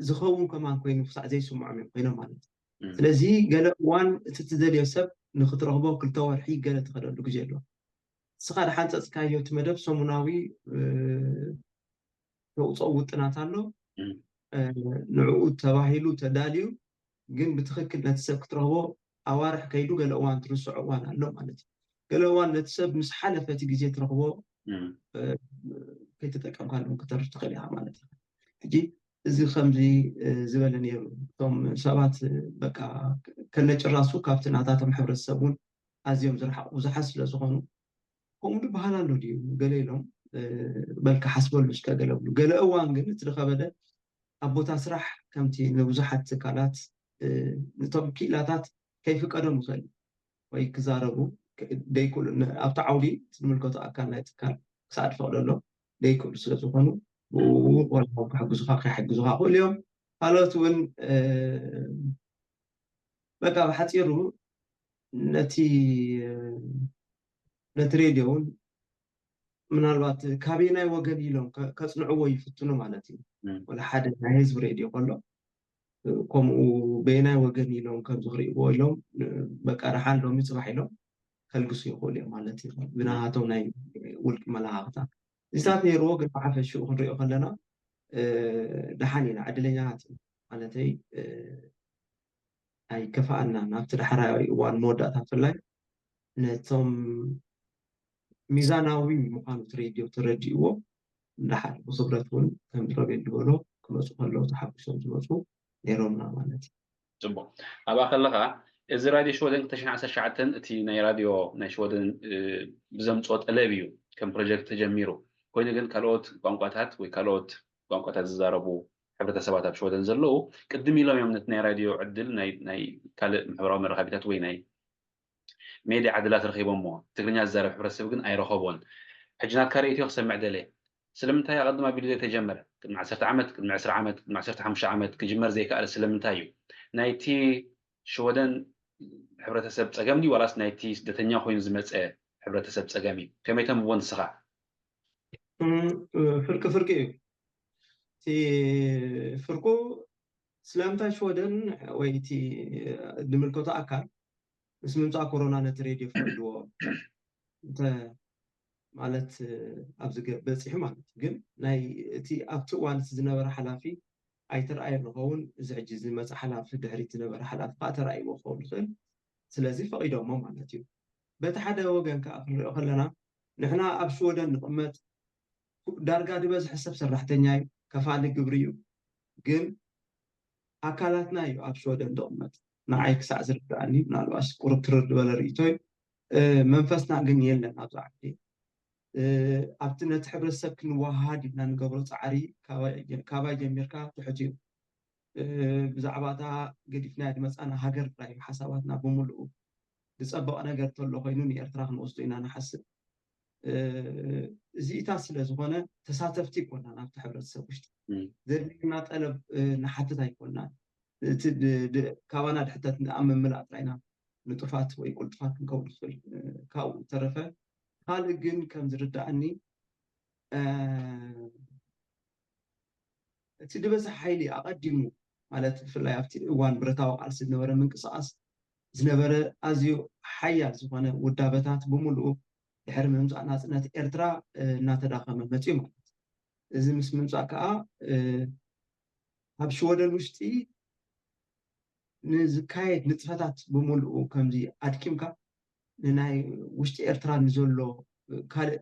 ዝኸውን ከማን ኮይኑ ክሳዕ ዘይስምዖም እዮም ኮይኖም ማለት እዩ ስለዚ ገለ እዋን እቲ ትደልዮ ሰብ ንክትረኽቦ ክልተ ወርሒ ገለ ትኸደሉ ግዜ ኣሎ እስኻ ድሓንፀፅካዮ እቲ መደብ ሰሙናዊ ተውፅኦ ውጥናት ኣሎ ንዕኡ ተባሂሉ ተዳልዩ ግን ብትክክል ነቲ ሰብ ክትረኽቦ ኣዋርሕ ከይዱ ገለ እዋን ትርስዖ እዋን ኣሎ ማለት እዩ ገለ እዋን ነቲ ሰብ ምስ ሓለፈ እቲ ግዜ ትረኽቦ ከይተጠቀምካሎም ክተርፍ ትኽእል ኢኻ ማለት እዩ ሕጂ እዚ ከምዚ ዝበለ ነይሩ እቶም ሰባት በቃ ከነጭራሱ ካብቲ ናታቶም ሕብረተሰብ እውን ኣዝዮም ዝረሓቑ ብዙሓት ስለ ዝኾኑ ከምኡ ዝበሃል ኣሎ ድዩ ገለ ኢሎም በል ክሓስበሉ እስከ ገለ ብሉ ገለ እዋን ግን እቲ ዝኸበደ ኣብ ቦታ ስራሕ ከምቲ ንብዙሓት ትካላት ነቶም ክኢላታት ከይፍቀዶም ይኽእል ወይ ክዛረቡ ደይክእሉ ኣብቲ ዓውዲ ዝምልከቱ ኣካል ናይ ትካል ክሳዕ ዝፈቅደሎም ደይክእሉ ስለ ዝኾኑ ብኡ ወላ ክሕግዙካ ከይሕግዙካ ክእሉ እዮም ካልኦት እውን በቃ ብሓፂሩ ነቲ ነቲ ሬድዮ እውን ምናልባት ካበየናይ ወገን ኢሎም ከፅንዕዎ ይፍትኑ ማለት እዩ ወላ ሓደ ናይ ህዝቢ ሬድዮ ከሎ ከምኡ በየናይ ወገን ኢሎም ከምዚ ክርእይዎ ኢሎም በቃ ደሓን ሎሚ ፅባሕ ኢሎም ከልግሱ ይኽእሉ እዮም ማለት እዩ ብናሃቶም ናይ ውልቂ መላኻኽታ እዚታት ነይርዎ ግን ብሓፈሽኡ ክንሪኦ ከለና ደሓን ኢና ዕድለኛታት ኢና ማለተይ ኣይከፍኣናን ኣብቲ ዳሕራዊ እዋን መወዳእታ ብፍላይ ነቶም ሚዛናዊ ምዃኑ እቲ ሬድዮ ተረዲእዎ ደሓር ብክብረት እውን ከም ረቤል ዝበሎ ክመፁ ከለዉ ተሓጒሶም ዝመፁ ነይሮምና ማለት እዩ። ፅቡቕ ኣብኣ ከለኻ እዚ ራድዮ ሽወደን ክልተ ሽሕን ዓሰርተ ትሽዓተ እቲ ናይ ራድዮ ናይ ሽወደን ብዘምፅኦ ጠለብ እዩ ከም ፕሮጀክት ተጀሚሩ። ኮይኑ ግን ካልኦት ቋንቋታት ወይ ካልኦት ቋንቋታት ዝዛረቡ ሕብረተሰባት ኣብ ሽወደን ዘለዉ ቅድም ኢሎም እዮም ነቲ ናይ ራድዮ ዕድል ናይ ካልእ ማሕበራዊ መራኸቢታት ወይ ናይ ሜድያ ዕድላት ረኺቦምዎ። ትግርኛ ዝዛረብ ሕብረተሰብ ግን ኣይረኸቦን። ሕጂ ናትካ ርእይቶ ክሰምዕ ደለ። ስለምንታይ ኣቐድም ኣቢሉ ዘይተጀመረ? ቅድሚ ዓሰርተ ዓመት፣ ቅድሚ ዕስራ ዓመት፣ ቅድሚ ዓሰርተ ሓሙሽተ ዓመት ክጅመር ዘይከኣለ ስለምንታይ እዩ? ናይቲ ሽወደን ሕብረተሰብ ጸገም ድዩ ዋላስ ናይቲ ስደተኛ ኮይኑ ዝመጸ ሕብረተሰብ ጸገም እዩ? ከመይ ተንብቦ ንስኻ? ፍርቂ ፍርቂ እዩ። እቲ ፍርቁ ስለምንታይ ሽወደን ወይ እቲ ዝምልከቶ ኣካል ምስ ምምፃእ ኮሮና ነቲ ሬድዮ ፈቅድዎ እንተ ማለት ኣብዚ ገ- በፂሑ ማለት እዩ። ግን ናይ እቲ ኣብቲ እዋን እቲ ዝነበረ ሓላፊ ኣይተረኣየ ንኸውን። እዚ ሕጂ ዝመፀ ሓላፊ ድሕሪት ዝነበረ ሓላፊ ከዓ ተረኣይዎ ክኸውን ይኽእል። ስለዚ ፈቂዶሞ ማለት እዩ። በቲ ሓደ ወገን ከዓ ክንሪኦ ከለና ንሕና ኣብ ሽወደን ንቕመጥ ዳርጋ ዝበዝሐ ሰብ ሰራሕተኛ እዩ፣ ከፋሊ ግብሪ እዩ። ግን ኣካላትና እዩ ኣብ ሽወደን ዝቕመጥ። ንዓይ ክሳዕ ዝርዳእኒ ምናልባሽ ቁርብ ትርር ዝበለ ርእይቶ እዩ። መንፈስና ግን የለን ኣብዚ ዓዲ። ኣብቲ ነቲ ሕብረተሰብ ክንወሃሃድ ኢልና ንገብሮ ፃዕሪ ካባይ ጀሚርካ ትሑት እዩ። ብዛዕባ እታ ገዲፍና ዝመፃና ሃገር ጥራይ ሓሳባትና ብምሉኡ ዝፀበቐ ነገር ተሎ ኮይኑ ንኤርትራ ክንወስዶ ኢና ንሓስብ። እዚኢታት ስለ ዝኾነ ተሳተፍቲ ይኮና ናብቲ ሕብረተሰብ ውሽጢ ዘድልየና ጠለብ ንሓትት ኣይኮና። እቲ ካባና ድሕተት ኣብ ምምላእ ጥራይና ንጡፋት ወይ ቁልጡፋት ክንከውን ንኽእል። ካብኡ ዝተረፈ ካልእ ግን ከም ዝርዳእኒ እቲ ዝበዝሕ ሓይሊ ኣቐዲሙ ማለት ብፍላይ ኣብቲ እዋን ብረታዊ ቃልሲ ዝነበረ ምንቅስቃስ ዝነበረ ኣዝዩ ሓያል ዝኾነ ውዳበታት ብምሉኡ ድሕሪ ምምፃእ ናፅነት ኤርትራ እናተዳኸመ መፅዩ ማለት እዩ። እዚ ምስ ምምፃእ ከዓ ኣብ ሽወደን ውሽጢ ንዝካየድ ንጥፈታት ብምሉኡ ከምዚ ኣድኪምካ ንናይ ውሽጢ ኤርትራ ንዘሎ ካልእ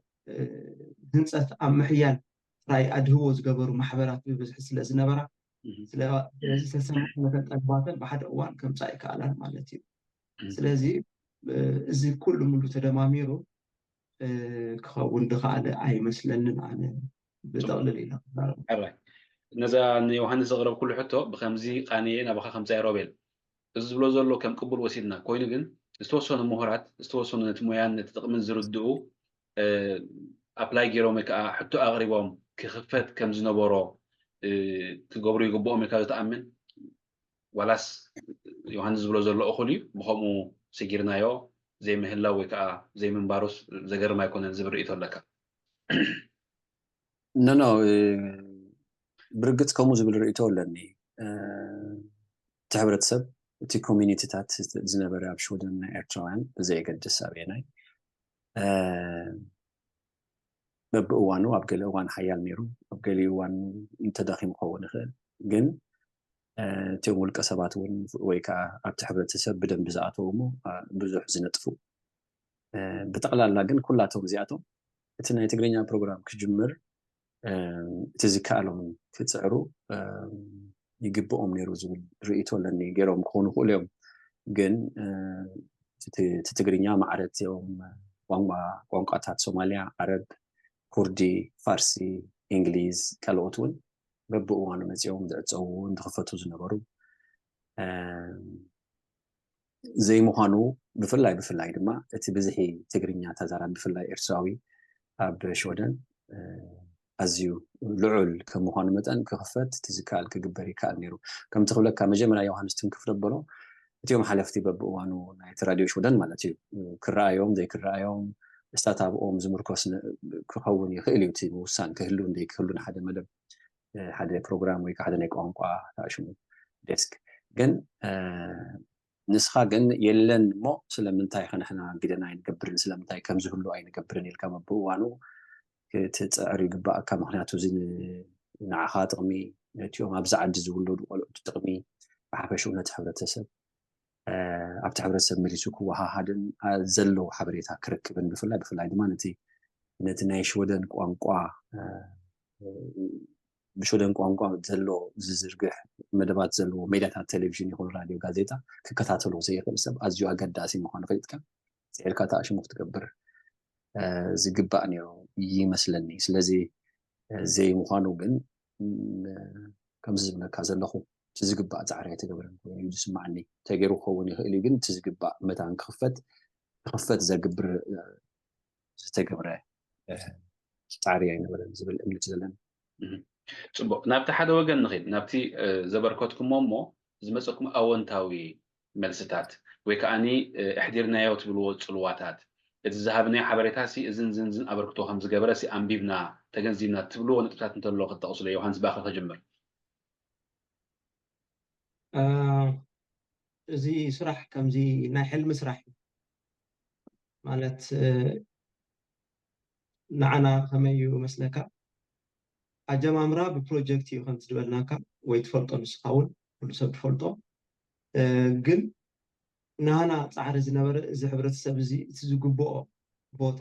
ህንፀት ኣብ ምሕያል ጥራይ ኣድህቦ ዝገበሩ ማሕበራት ብብዝሒ ስለ ዝነበራ ስለዚ ዝተሰማዕነተን ጠልባተን ብሓደ እዋን ከምፃእ ይከኣላን ማለት እዩ። ስለዚ እዚ ኩሉ ሙሉ ተደማሚሩ ክኸውን ድኸኣለ ኣይመስለንን። ኣነ ብጠቕልል ኢለ ነዛ ንዮሃንስ ዘቕረብኩሉ ሕቶ ብከምዚ ቃንየ ናባኻ ከምፃእ ሮቤል፣ እዚ ዝብሎ ዘሎ ከም ቅቡል ወሲድና ኮይኑ ግን ዝተወሰኑ ምሁራት ዝተወሰኑ ነቲ ሞያን ነቲ ጥቕምን ዝርድኡ ኣፕላይ ገይሮም ወይ ከዓ ሕቶ ኣቕሪቦም ክኽፈት ከም ዝነበሮ ክገብሩ ይግብኦም ኢልካ ዶ ትኣምን? ዋላስ ዮሃንስ ዝብሎ ዘሎ እኹል እዩ ብኸምኡ ስጊርናዮ ዘይምህላው ወይ ከዓ ዘይምንባሩስ ዘገርም ኣይኮነን ዝብል ርእይቶ ኣለካ? ኖኖ ብርግፅ ከምኡ ዝብል ርእይቶ ኣለኒ። እቲ ሕብረተሰብ እቲ ኮሚኒቲታት ዝነበረ ኣብ ሽወደን ናይ ኤርትራውያን ብዘየገድስ ኣበየናይ በብእዋኑ ኣብ ገለ እዋን ሓያል ነይሩ ኣብ ገሊኡ እዋን እንተዳኺሙ ክኸውን ይኽእል ግን እቲኦም ውልቀ ሰባት እውን ወይ ከዓ ኣብቲ ሕብረተሰብ ብደንቢ ዝኣተዉ እሞ ብዙሕ ዝነጥፉ ብጠቕላላ ግን ኩላቶም እዚኣቶም እቲ ናይ ትግርኛ ፕሮግራም ክጅምር እቲ ዝከኣሎም ክፅዕሩ ይግብኦም ነይሩ ዝብል ርእይቶ ኣለኒ። ገይሮም ክኾኑ ይኽእሉ እዮም ግን እቲ ትግርኛ ማዕረ እቲኦም ቋንቋ ቋንቋታት ሶማልያ፣ ዓረብ፣ ኩርዲ፣ ፋርሲ፣ እንግሊዝ ካልኦት እውን በብእዋኑ መፂኦም ዝዕፀዉ እውን ዝኽፈቱ ዝነበሩ ዘይምዃኑ ብፍላይ ብፍላይ ድማ እቲ ብዝሒ ትግርኛ ተዛራቢ ብፍላይ ኤርትራዊ ኣብ ሽወደን ኣዝዩ ልዑል ከም ምዃኑ መጠን ክኽፈት እቲ ዝከኣል ክግበር ይከኣል ነይሩ። ከምቲ ክብለካ መጀመርያ ዮሃንስ ትንክፍ ዘበሎ እቲኦም ሓለፍቲ በብእዋኑ ናይቲ ራድዮ ሽወደን ማለት እዩ ክረኣዮም ዘይክረኣዮም ስታታብኦም ዝምርኮስ ክኸውን ይኽእል እዩ እቲ ምውሳን ክህሉ እንደይክህሉ ንሓደ መደብ ሓደ ፕሮግራም ወይ ሓደ ናይ ቋንቋ ሽሙ ዴስክ ግን ንስኻ ግን የለን እሞ ስለምንታይ ከ ንሕና ግደን ኣይንገብርን ስለምንታይ ከምዝህሉ ኣይንገብርን ኢልካ በብእዋኑ ክትፅዕር ይግባእካ። ምክንያቱ እዚ ንዓኻ ጥቕሚ ነቲኦም ኣብዚ ዓዲ ዝውለዱ ቆልዑት ጥቕሚ ብሓፈሽኡ ነቲ ሕብረተሰብ ኣብቲ ሕብረተሰብ መሊሱ ክወሃሃድን ዘለዎ ሓበሬታ ክረክብን ብፍላይ ብፍላይ ድማ ነቲ ነቲ ናይ ሽወደን ቋንቋ ብሽወደን ቋንቋ ዘሎ ዝዝርግሕ መደባት ዘለዎ ሜዳታት ቴሌቪዥን ይኹን ራድዮ ጋዜጣ ክከታተሎ ዘይኽእል ሰብ ኣዝዩ ኣገዳሲ ምዃኑ ፈሊጥካ ስዒርካ ተኣሽሙ ክትገብር ዝግባእ ነይሩ ይመስለኒ። ስለዚ ዘይምዃኑ ግን ከምዚ ዝብለካ ዘለኹ እቲ ዝግባእ ፃዕሪ ኣይተገብረን ኮይኑ እዩ ዝስማዓኒ። ተገይሩ ክኸውን ይኽእል እዩ ግን እቲ ዝግባእ መታን ክኽፈት ክኽፈት ዘግብር ዝተገብረ ፃዕሪ ኣይነበረን ዝብል እምነት ዘለና። ፅቡቅ፣ ናብቲ ሓደ ወገን ንኽድ፣ ናብቲ ዘበርከትኩሞ እሞ ዝመፀኩም ኣወንታዊ መልስታት ወይ ከዓኒ ኣሕዲርናዮ ትብልዎ ፅልዋታት፣ እቲ ዝሃብናዮ ሓበሬታ ሲ እዝን ዝንዝን ኣበርክቶ ከም ዝገበረ ሲ ኣንቢብና ተገንዚብና ትብልዎ ነጥብታት እንተሎ ክትጠቕሱለ። ዮሃንስ፣ ባኸ ክጅምር። እዚ ስራሕ ከምዚ ናይ ሕልሚ ስራሕ እዩ። ማለት ንዓና ከመይ እዩ መስለካ? ኣጀማምራ ብፕሮጀክት እዩ ከምቲ ዝበልናካ፣ ወይ ትፈልጦ ንስኻ እውን፣ ኩሉ ሰብ ትፈልጦ። ግን ናህና ፃዕሪ ዝነበረ፣ እዚ ሕብረተሰብ እዚ እቲ ዝግብኦ ቦታ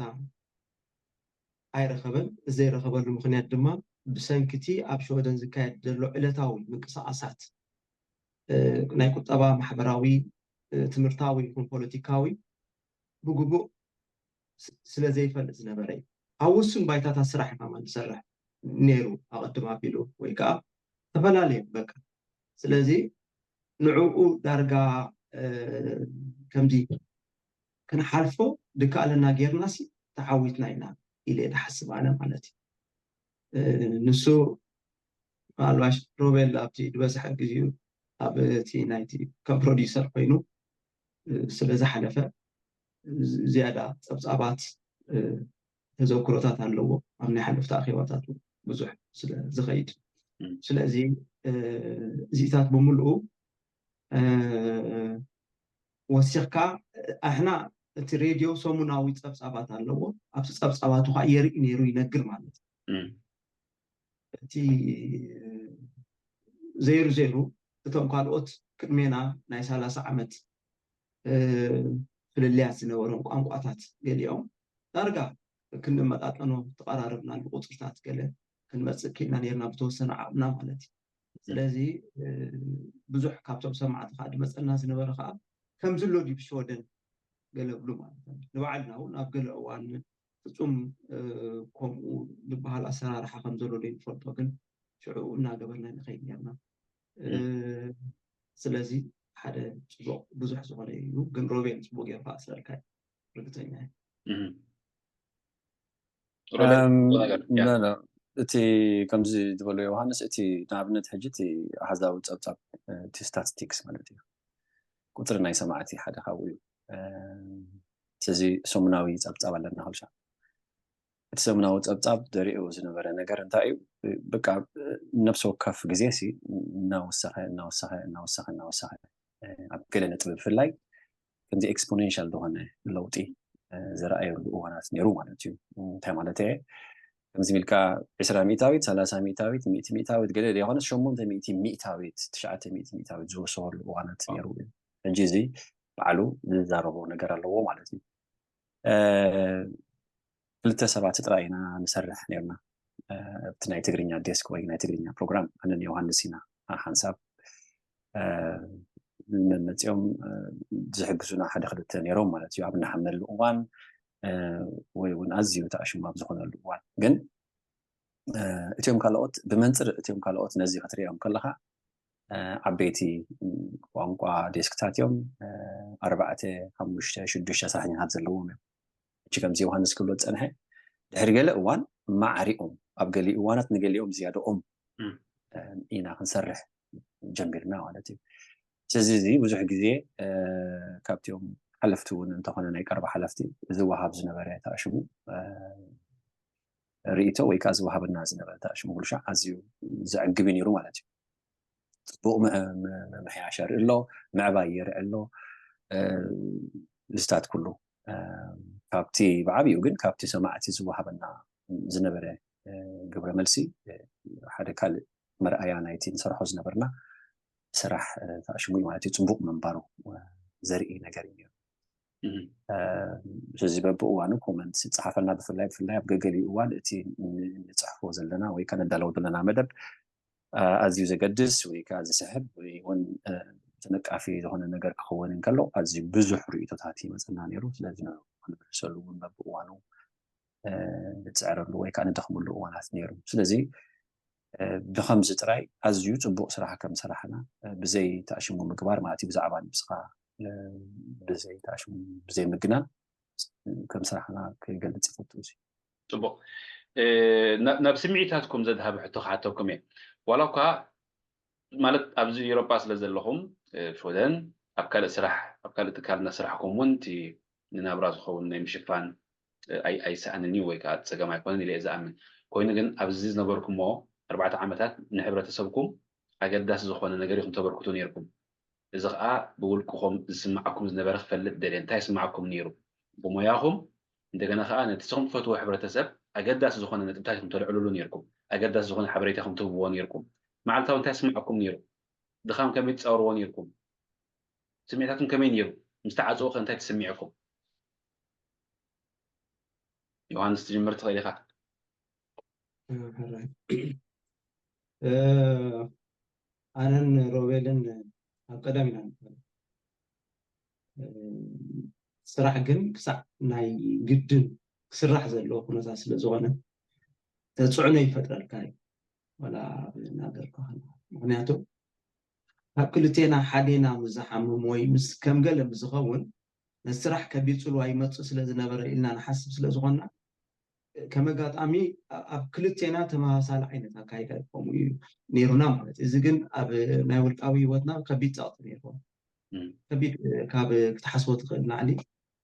ኣይረኸበን። ዘይረኸበሉ ምኽንያት ድማ ብሰንኪቲ ኣብ ሸወደን ዝካየድ ዘሎ ዕለታዊ ምንቅስቃሳት፣ ናይ ቁጠባ፣ ማሕበራዊ፣ ትምህርታዊ ይኹን ፖለቲካዊ ብግቡእ ስለ ዘይፈልጥ ዝነበረ እዩ። ኣብ ውሱን ባይታታት ስራሕ ከማን ዝሰርሕ ነይሩ፣ ኣቐድም ኣቢሉ ወይ ከዓ ተፈላለዩ በቃ። ስለዚ ንዕኡ ዳርጋ ከምዚ ክንሓልፎ ድከኣለና ጌርናሲ ተዓዊትና ኢና ኢለ ድሓስብ ኣነ ማለት እዩ። ንሱ ምናልባሽ ሮቤል ኣብቲ ዝበዝሐ ግዜኡ ኣብ እቲ ናይቲ ከም ፕሮዲሰር ኮይኑ ስለ ዝሓለፈ ዝያዳ ፀብፃባት ተዘክሮታት ኣለዎ ኣብ ናይ ሓለፍቲ ኣኼባታት ብዙሕ ስለ ዝኸይድ። ስለዚ እዚታት ብምልኡ ወሲኽካ ኣሕና እቲ ሬድዮ ሰሙናዊ ፀብፃባት ኣለዎ። ኣብቲ ፀብፃባቱ ከዓ የርኢ ነይሩ ይነግር ማለት እዩ። እቲ ዘይሩ ዘይሩ እቶም ካልኦት ቅድሜና ናይ ሰላሳ ዓመት ፍልልያት ዝነበሮም ቋንቋታት ገሊኦም ዳርጋ ክንመጣጠኖ ተቐራረብና ብቁፅርታት ገለ ክንመፅእ ክኢልና ነርና ብተወሰነ ዓቕምና ማለት እዩ። ስለዚ ብዙሕ ካብቶም ሰማዕቲ ከዓ ድመፀና ዝነበረ ከዓ ከምዚ ኣሎ ድዩ ብሸወደን ገለ ብሉ ማለት እዩ። ንባዕልና እውን ኣብ ገለ እዋን ፍፁም ከምኡ ዝበሃል ኣሰራርሓ ከም ዘሎ ዘይንፈልጦ ግን ሽዑ እናገበርና ንኸይድ ነርና። ስለዚ ሓደ ፅቡቅ ብዙሕ ዝኾነ እዩ። ግን ሮቤል ፅቡቅ ጌርካ ኣስረልካ ርግተኛ ነገር እቲ ከምዚ ዝበሎ ዮሃንስ፣ እቲ ንኣብነት ሕጂ እቲ ኣሃዛዊ ፀብፃብ፣ እቲ ስታቲስቲክስ ማለት እዩ፣ ቁፅሪ ናይ ሰማዕቲ ሓደ ካብኡ እዩ። ስለዚ ሰሙናዊ ፀብፃብ ኣለና ካልሻ። እቲ ሰሙናዊ ፀብፃብ ዘሪኦ ዝነበረ ነገር እንታይ እዩ? በቃ ነብሲ ወከፍ ግዜ ሲ እናወሰኸ እናወሰኸ እናወሰኸ እናወሰኸ ኣብ ገለ ነጥቢ ብፍላይ ከምዚ ኤክስፖኔንሻል ዝኾነ ለውጢ ዝረኣየሉ እዋናት ነይሩ ማለት እዩ። እንታይ ማለት እየ? ከምዚ ሚልካ ዕስራ ሚእታዊት፣ ሰላሳ ሚእታዊት፣ ሚእቲ ሚእታዊት ገለ ዘይኮነስ ሸሞንተ ሚእቲ ሚእታዊት፣ ትሽዓተ ሚእቲ ሚእታዊት ዝወሰኸሉ እዋናት ነይሩ እዩ። ሕጂ እዚ ባዕሉ ዝዛረቦ ነገር ኣለዎ ማለት እዩ። ክልተ ሰባት ጥራይ ኢና ንሰርሕ ነርና ኣብቲ ናይ ትግርኛ ዴስክ ወይ ናይ ትግርኛ ፕሮግራም፣ ኣነን ዮሃንስ ኢና ሓንሳብ መመፂኦም ዝሕግዙና ሓደ ክልተ ነይሮም ማለት እዩ። ኣብ እናሓመሉ እዋን ወይ እውን ኣዝዩ ተኣሽሙ ኣብ ዝኾነሉ እዋን ግን እቲኦም ካልኦት ብመንፅር እቲኦም ካልኦት ነዚ ክትሪኦም ከለካ ዓበይቲ ቋንቋ ዴስክታት እዮም። ኣርባዕተ ሓሙሽተ ሽዱሽተ ሰራሕኛታት ዘለዎም እዮም። እቺ ከምዚ ዮሃንስ ክብሎ ዝፀንሐ ድሕሪ ገለ እዋን ማዕሪኦም ኣብ ገሊ እዋናት ንገሊኦም ዝያደኦም ኢና ክንሰርሕ ጀሚርና ማለት እዩ። ስለዚ እዚ ብዙሕ ግዜ ካብቲኦም ሓለፍቲ እውን እንተኾነ ናይ ቀረባ ሓለፍቲ ዝወሃብ ዝነበረ ተኣሽሙ ርእይቶ ወይ ከዓ ዝወሃበና ዝነበረ ተኣሽሙ ብልሻዕ ኣዝዩ ዘዕግብ እዩ ነይሩ ማለት እዩ። ፅቡቅ ምምሕያሽ የርኢ ኣሎ፣ ምዕባይ የርኢ ኣሎ። ምስታት ኩሉ ካብቲ ብዓብኡ ግን ካብቲ ሰማዕቲ ዝወሃበና ዝነበረ ግብረ መልሲ ሓደ ካልእ መርኣያ ናይቲ ንሰርሖ ዝነበርና ስራሕ ተኣሽሙ እዩ ማለት እዩ። ፅቡቅ ምንባሩ ዘርኢ ነገር እዩ። ስለዚ በብእዋኑ ኮመንት ዝፀሓፈልና ብፍላይ ብፍላይ ኣብ ገገሊኡ እዋን እቲ ንፅሕፎ ዘለና ወይ ከዓ ነዳለዎ ዘለና መደብ ኣዝዩ ዘገድስ ወይ ከዓ ዝስሕብ ወይ እውን ተነቃፊ ዝኾነ ነገር ክኸውን እንከሎ ኣዝዩ ብዙሕ ርእቶታት ይመፀና ነይሩ። ስለዚ ንዕኡ ክንምልሰሉ እውን በብእዋኑ ንፅዕረሉ ወይ ከዓ ንደኽመሉ እዋናት ነይሩ። ስለዚ ብከምዚ ጥራይ ኣዝዩ ፅቡቅ ስራሕ ከም ሰራሕና ብዘይ ተኣሽሙ ምግባር ማለት እዩ። ብዛዕባ ንብስኻ ብዘይ ተኣሽሙ ብዘይ ምግናን ከም ስራሕና ክገልፅ ይፈቱ። እዚ ጽቡቕ። ናብ ስምዒታትኩም ዘድሃበ ሕቶ ክሓተኩም እየ። ዋላ እኳ ማለት ኣብዚ ኤውሮጳ ስለ ዘለኹም፣ ሽወደን ኣብ ካልእ ስራሕ፣ ኣብ ካልእ ትካል እናሰራሕኩም እውን እቲ ንናብራ ዝኸውን ናይ ምሽፋን ኣይሰኣንን እዩ ወይ ከዓ ፀገም ኣይኮነን ኢለ እየ ዝኣምን። ኮይኑ ግን ኣብዚ ዝነበርኩሞ ኣርባዕተ ዓመታት ንሕብረተሰብኩም ኣገዳሲ ዝኾነ ነገር ኢኹም ተበርክቱ ነይርኩም። እዚ ከዓ ብውልቅኹም ዝስማዓኩም ዝነበረ ክፈልጥ ደልየ። እንታይ ይስማዓኩም ነይሩ ብሞያኹም? እንደገና ከዓ ነቲ ንስኹም ትፈትዎ ሕብረተሰብ ኣገዳሲ ዝኾነ ነጥብታት ኢኹም ተልዕልሉ ነይርኩም። ኣገዳሲ ዝኾነ ሓበሬታ ኢኹም ትህብዎ ነይርኩም። መዓልታዊ እንታይ ይስማዓኩም ነይሩ? ድኻም ከመይ ትፃወርዎ ነይርኩም? ስምዒታትኩም ከመይ ነይሩ? ምስ ተዓፅዎ ከ እንታይ ተሰሚዕኩም? ዮሃንስ ትጅምር ትኽእል ኢኻ። ኣነን ሮቤልን ኣብ ቀደም ኢና። ስራሕ ግን ክሳዕ ናይ ግድን ክስራሕ ዘለዎ ኩነታት ስለ ዝኾነ ተፅዕኖ ይፈጥረልካ እዩ። ዋላ ኣብ ናገር ከኾና ምክንያቱ ካብ ክልቴና ሓዴና ምስ ዝሓምም ወይ ምስ ከም ገለ ምስ ዝኸውን ነቲ ስራሕ ከቢድ ፅልዋ ይመፅእ ስለ ዝነበረ ኢልና ንሓስብ ስለ ዝኾንና ከም ኣጋጣሚ ኣብ ክልቴና ተመሳሳሊ ዓይነት ኣካይዳ ከምኡ እዩ ነይሩና ማለት እዩ። እዚ ግን ኣብ ናይ ውልቃዊ ህይወትና ከቢድ ፀቕጢ ነይርዎ። ከቢድ ካብ ክትሓስቦ ትኽእል ናዕሊ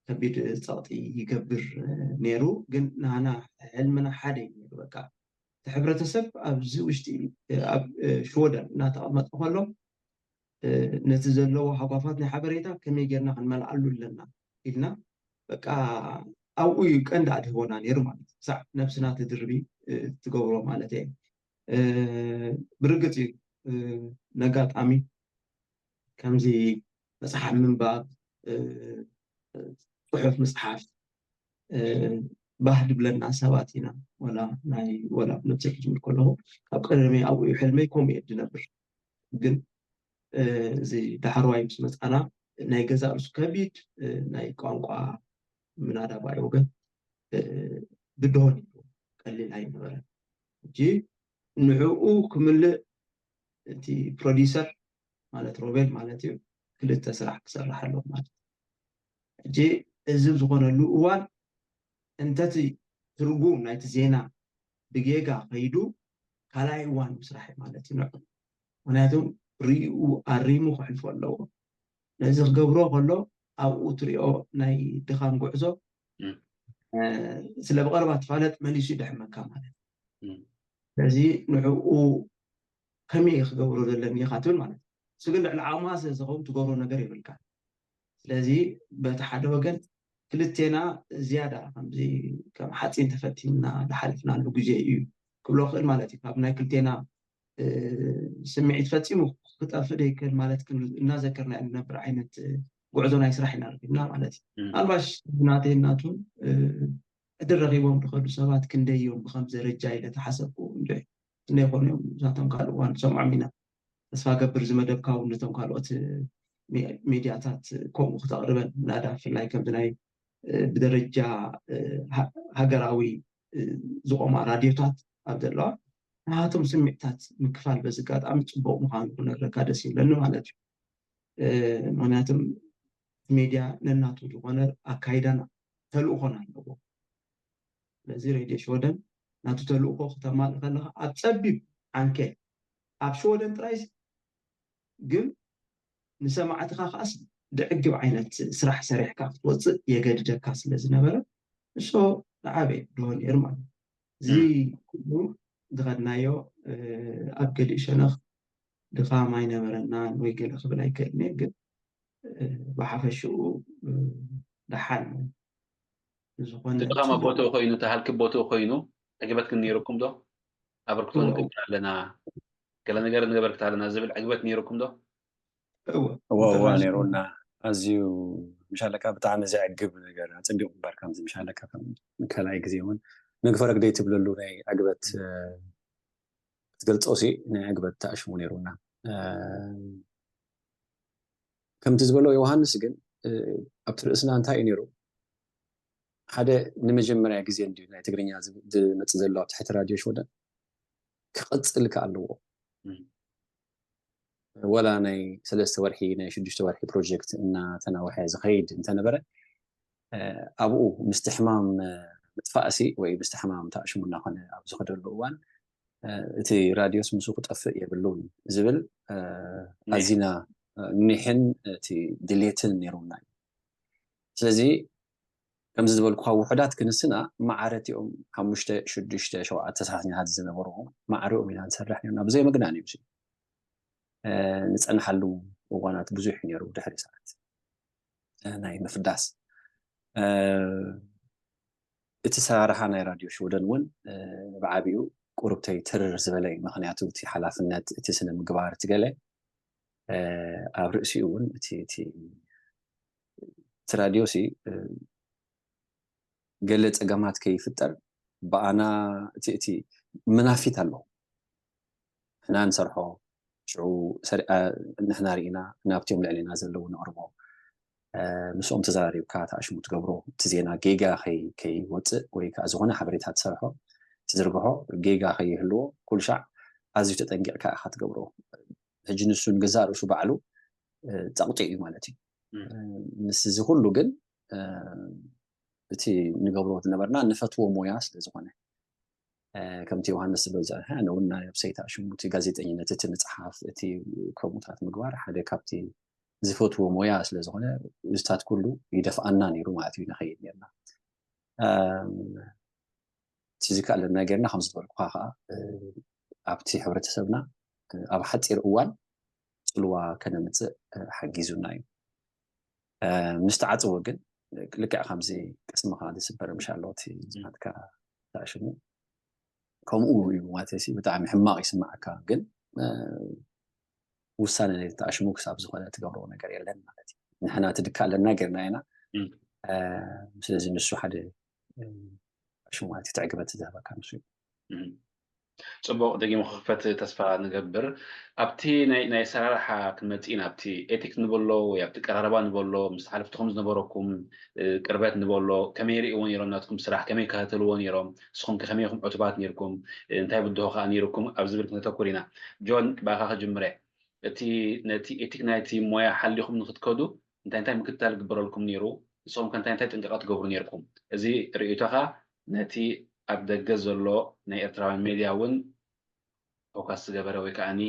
ከቢድ ፀቕጢ ይገብር ነይሩ። ግን ናና ሕልምና ሓደ እዩ ነይሩ። በቃ እቲ ሕብረተሰብ ኣብዚ ውሽጢ ኣብ ሽወደን እናተቐመጠ ከሎ ነቲ ዘለዎ ሃጓፋት ናይ ሓበሬታ ከመይ ጌርና ክንመልኣሉ ኣለና ኢልና በቃ ኣብኡ እዩ ቀንዲ ኣድህቦና ነይሩ ማለት እዩ። ክሳዕ ነብስና ትድርቢ ትገብሮ ማለት እየ። ብርግፅ እዩ ነጋጣሚ ከምዚ መፅሓፍ ምንባብ፣ ፅሑፍ ምፅሓፍ ባህ ድብለና ሰባት ኢና። ወላ ናይ ወላ ነብሰይ ክጅምር ከለኹ ካብ ቀደመይ ኣብኡ እዩ ሕልመይ ከምኡ እየ ዝነብር። ግን እዚ ዳሕረዋይ ምስ መፃና ናይ ገዛ ርእሱ ከቢድ ናይ ቋንቋ ምናዳ ብኣይ ወገን ብድሆን እዩ ቀሊል ኣይነበረን። ሕጂ ንዕኡ ክምልእ እቲ ፕሮዲሰር ማለት ሮቤል ማለት እዩ ክልተ ስራሕ ክሰርሕ ኣለዎ ማለት እዩ። ሕጂ እዚ ዝኾነሉ እዋን እንተቲ ትርጉም ናይቲ ዜና ብጌጋ ከይዱ ካልኣይ እዋን ምስራሕ ማለት እዩ ንዕኡ። ምክንያቱ ሪኡ ኣሪሙ ክሕልፎ ኣለዎ። ነዚ ክገብሮ ከሎ ኣብኡ ትሪኦ ናይ ድኻም ጉዕዞ ስለ ብቐረባ ትፋለጥ መሊሱ ይደሕመካ ማለት እዩ። ስለዚ ንዕኡ ከመይ ክገብሮ ዘለኒ ኢኻ ትብል ማለት እዩ። እሱ ግን ልዕሊ ዓቕምኻ ስለ ዝኸውን ትገብሮ ነገር የብልካ። ስለዚ በቲ ሓደ ወገን ክልቴና ዝያዳ ከምዚ ከም ሓፂን ተፈቲንና ዝሓለፍናሉ ግዜ እዩ ክብሎ ክእል ማለት እዩ። ካብ ናይ ክልቴና ስምዒት ፈፂሙ ክጠፍእ ዘይክእል ማለት እናዘከርና ንነብር ዓይነት ጉዕዞ ናይ ስራሕ ኢና ረኪብና ማለት እዩ። ኣልባሽ ናተይ ናቱን ዕድል ረኪቦም ዝኸዱ ሰባት ክንደይ እዮም ብከም ደረጃ ኢለ ተሓሰብኩ እንደ ክንደይ ይኾኑ እዮም ንሳቶም ካልእ እዋን ሰምዖም ኢና። ተስፋ ገብር ዝመደብካ እውን ነቶም ካልኦት ሚድያታት ከምኡ ክተቕርበን ናዳ ብፍላይ ከምዚ ናይ ብደረጃ ሃገራዊ ዝቆማ ራድዮታት ኣብ ዘለዋ ናሃቶም ስምዒታት ምክፋል በዚ ኣጋጣሚ ፅቡቅ ምዃኑ ክነግረካ ደስ ይብለኒ ማለት እዩ። ምክንያቱም እቲ ሜድያ ነናቱ ዝኾነ ኣካይዳን ተልእኾን ኣለዎ። ስለዚ ሬድዮ ሽወደን ናቱ ተልእኾ ክተማልእ ከለካ ኣብ ፀቢብ ዓንኬል ኣብ ሽወደን ጥራይ ግን ንሰማዕትኻ ከዓስ ድዕግብ ዓይነት ስራሕ ሰሪሕካ ክትወፅእ የገድደካ ስለ ዝነበረ ንሶ ዝዓበየ ድሆ ነይሩ ማለት እዩ። እዚ ኩሉ ዝኸድናዮ ኣብ ገሊኡ ሸነኽ ድኻም ኣይነበረናን ወይ ገለ ክብል ኣይክእልን እየ፣ ግን ብሓፈሽኡ ደሓን ዝኾነ እቲ ድኻም ኣብ ቦትኡ ኮይኑ እቲ ሃልኪ ቦትኡ ኮይኑ ዕግበት ግን ነይሩኩም ዶ? ኣበርክቶ ንገብር ኣለና ገለ ነገር ንገበርክት ኣለና ዝብል ዕግበት ነይሩኩም ዶ? እወ እወ እወ ነይሩና። ኣዝዩ ምሻለካ ብጣዕሚ ዘዕግብ ነገር ኣጸቢቑ እምበር ከምዚ ምሻለካ ከም ካልኣይ ግዜ እውን ንግፈረግ ደይ ትብለሉ ናይ ዕግበት ክትገልጾ ሲ ናይ ዕግበት ተኣሽሙ ነይሩና። ከምቲ ዝበሎ ዮሃንስ ግን ኣብቲ ርእስና እንታይ እዩ ነይሩ? ሓደ ንመጀመርያ ግዜ እንድዩ ናይ ትግርኛ ዝመፅእ ዘሎ ኣብ ትሕቲ ራድዮ ሽወደን ክቕፅል ከ ኣለዎ። ወላ ናይ ሰለስተ ወርሒ ናይ ሽዱሽተ ወርሒ ፕሮጀክት እናተናውሐ ዝኸይድ እንተነበረ ኣብኡ ምስቲ ሕማም ምጥፋእሲ ወይ ምስቲ ሕማም ተኣሽሙ እናኾነ ኣብ ዝኸደሉ እዋን እቲ ራድዮስ ምስኡ ክጠፍእ የብሉን ዝብል ኣዚና ኒሕን እቲ ድሌትን ነይሩና እዩ። ስለዚ ከምዚ ዝበልኩኻ ውሑዳት ክንስና ማዕረ እቲኦም ሓሙሽተ ሽዱሽተ ሸውዓተ ሰራሕተኛታት ዝነበሩ ማዕሪኦም ኢና ንሰርሕ ነርና ብዘይ ምግናን እዩ። ንፀንሓሉ እዋናት ብዙሕ ነይሩ ድሕሪ ሰዓት ናይ ምፍዳስ እቲ ሰራርሓ ናይ ራድዮ ሽወደን እውን ብዓቢኡ ቁሩብተይ ትርር ዝበለ እዩ። ምክንያቱ እቲ ሓላፍነት እቲ ስነ ምግባር እቲ ገለ ኣብ ርእሲኡ እውን እቲ እቲ ራድዮ ሲ ገለ ፀገማት ከይፍጠር ብኣና እቲ እቲ መናፊት ኣለዎ። ንሕና ንሰርሖ ሽዑ ንሕና ርኢና ናብቲኦም ልዕሊና ዘለዉ ነቕርቦ ምስኦም ተዘራሪብካ ተኣሽሙ ትገብሮ እቲ ዜና ጌጋ ከይወፅእ ወይ ከዓ ዝኾነ ሓበሬታ ትሰርሖ ትዝርግሖ ጌጋ ከይህልዎ ኩሉ ሻዕ ኣዝዩ ተጠንቂቕካ ኢኻ ትገብሮ። ሕጂ ንሱ ንገዛእ ርእሱ ባዕሉ ፀቕጢ እዩ ማለት እዩ። ምስ እዚ ኩሉ ግን እቲ ንገብሮ ዝነበርና ንፈትዎ ሞያ ስለ ዝኾነ ከምቲ ዮሃንስ ዝበል ዝፀንሐ ኣነ እውን ናይ ኣብሰይታ ሽሙ እቲ ጋዜጠኝነት እቲ ምፅሓፍ እቲ ከምኡታት ምግባር ሓደ ካብቲ ዝፈትዎ ሞያ ስለ ዝኾነ እዚታት ኩሉ ይደፍኣና ነይሩ ማለት እዩ። ንኸይድ ነርና እቲ ዝከኣለና ጌርና ከም ዝበልኩኻ ከዓ ኣብቲ ሕብረተሰብና ኣብ ሓፂር እዋን ፅልዋ ከነምፅእ ሓጊዙና እዩ። ምስ ተዓፅወ ግን ልክዕ ከምዚ ቅስምኻ ዝስበር ምሻሎ እቲ ናትካ ተኣሽሙ ከምኡ እዩ ማለት ሲ ብጣዕሚ ሕማቕ ይስማዓካ ግን ውሳነ ተኣሽሙ ክሳብ ዝኾነ ትገብሮ ነገር የለን ማለት እዩ። ንሕና ትድካ ኣለና ጌርና ኢና። ስለዚ ንሱ ሓደ ሽሙ ማለት እዩ ትዕግበት ዝህበካ ንሱ እዩ። ፅቡቕ ደጊሙ ክኽፈት ተስፋ ንገብር። ኣብቲ ናይ ኣሰራርሓ ክንመፅእ ኢና ኣብቲ ኤቲክስ ንበሎ ወይ ኣብቲ ቀራረባ ንበሎ ምስ ሓለፍትኹም ዝነበረኩም ቅርበት ንበሎ ከመይ ርእዎ ነይሮም ናትኩም ስራሕ ከመይ ይከታተልዎ ነይሮም ንስኹም ከመይ ኢኹም ዕቱባት ነይርኩም እንታይ ብድሆ ከዓ ነይርኩም ኣብ ዝብል ክነተኩር ኢና። ጆን ብኣኻ ክጅምረ እቲ ነቲ ኤቲክ ናይቲ ሞያ ሓሊኹም ንክትከዱ እንታይ እንታይ ምክትታል ግበረልኩም ነይሩ ንስኹም ከ እንታይ እንታይ ጥንቃቐ ትገብሩ ነይርኩም እዚ ርእይቶኻ ነቲ ኣብ ደገ ዘሎ ናይ ኤርትራውያን ሜድያ እውን ፎካስ ዝገበረ ወይ ከዓኒ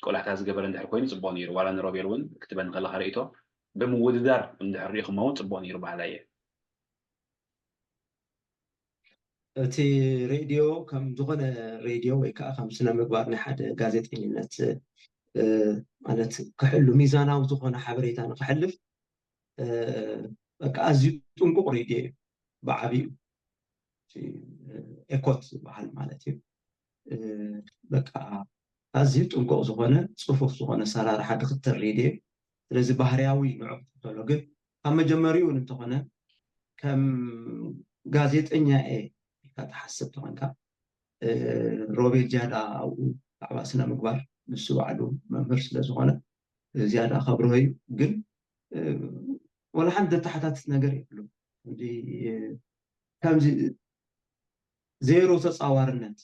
ቆላሕታ ዝገበረ እንድሕር ኮይኑ ፅቡቅ ነይሩ ዋላ ንሮቤል እውን ክትበኒ ከለካ ርእይቶ ብምውድዳር እንድሕር ሪኢኹሞ እውን ፅቡቅ ነይሩ በሃላይ እየ እቲ ሬድዮ ከም ዝኾነ ሬድዮ ወይ ከዓ ከም ስነ ምግባር ናይ ሓደ ጋዜጠኝነት ማለት ክሕሉ ሚዛናዊ ዝኾነ ሓበሬታ ንክሕልፍ በቃ ኣዝዩ ጥንቁቕ ሬድዮ እዩ ብዓብዩ ኤኮት ዝበሃል ማለት እዩ በቃ ኣዝዩ ጥንቁቕ ዝኾነ ፅፉፍ ዝኾነ ሰራርሓ ድክተል ሬድዮ ስለዚ ባህርያዊ ንዑ ክትከተሎ ግን ካብ መጀመሪኡ እንተኾነ ከም ጋዜጠኛ እየ ኢልካ ትሓስብ ተኾንካ ሮቤል ጃዳ ኣብኡ ብዛዕባ ስነ ምግባር ንሱ ባዕሉ መምህር ስለ ዝኾነ ዝያዳ ከብርሆ እዩ ግን ወላ ሓንቲ ዘተሓታትት ነገር የብሉ ከምዚ ዜሮ ተፃዋርነት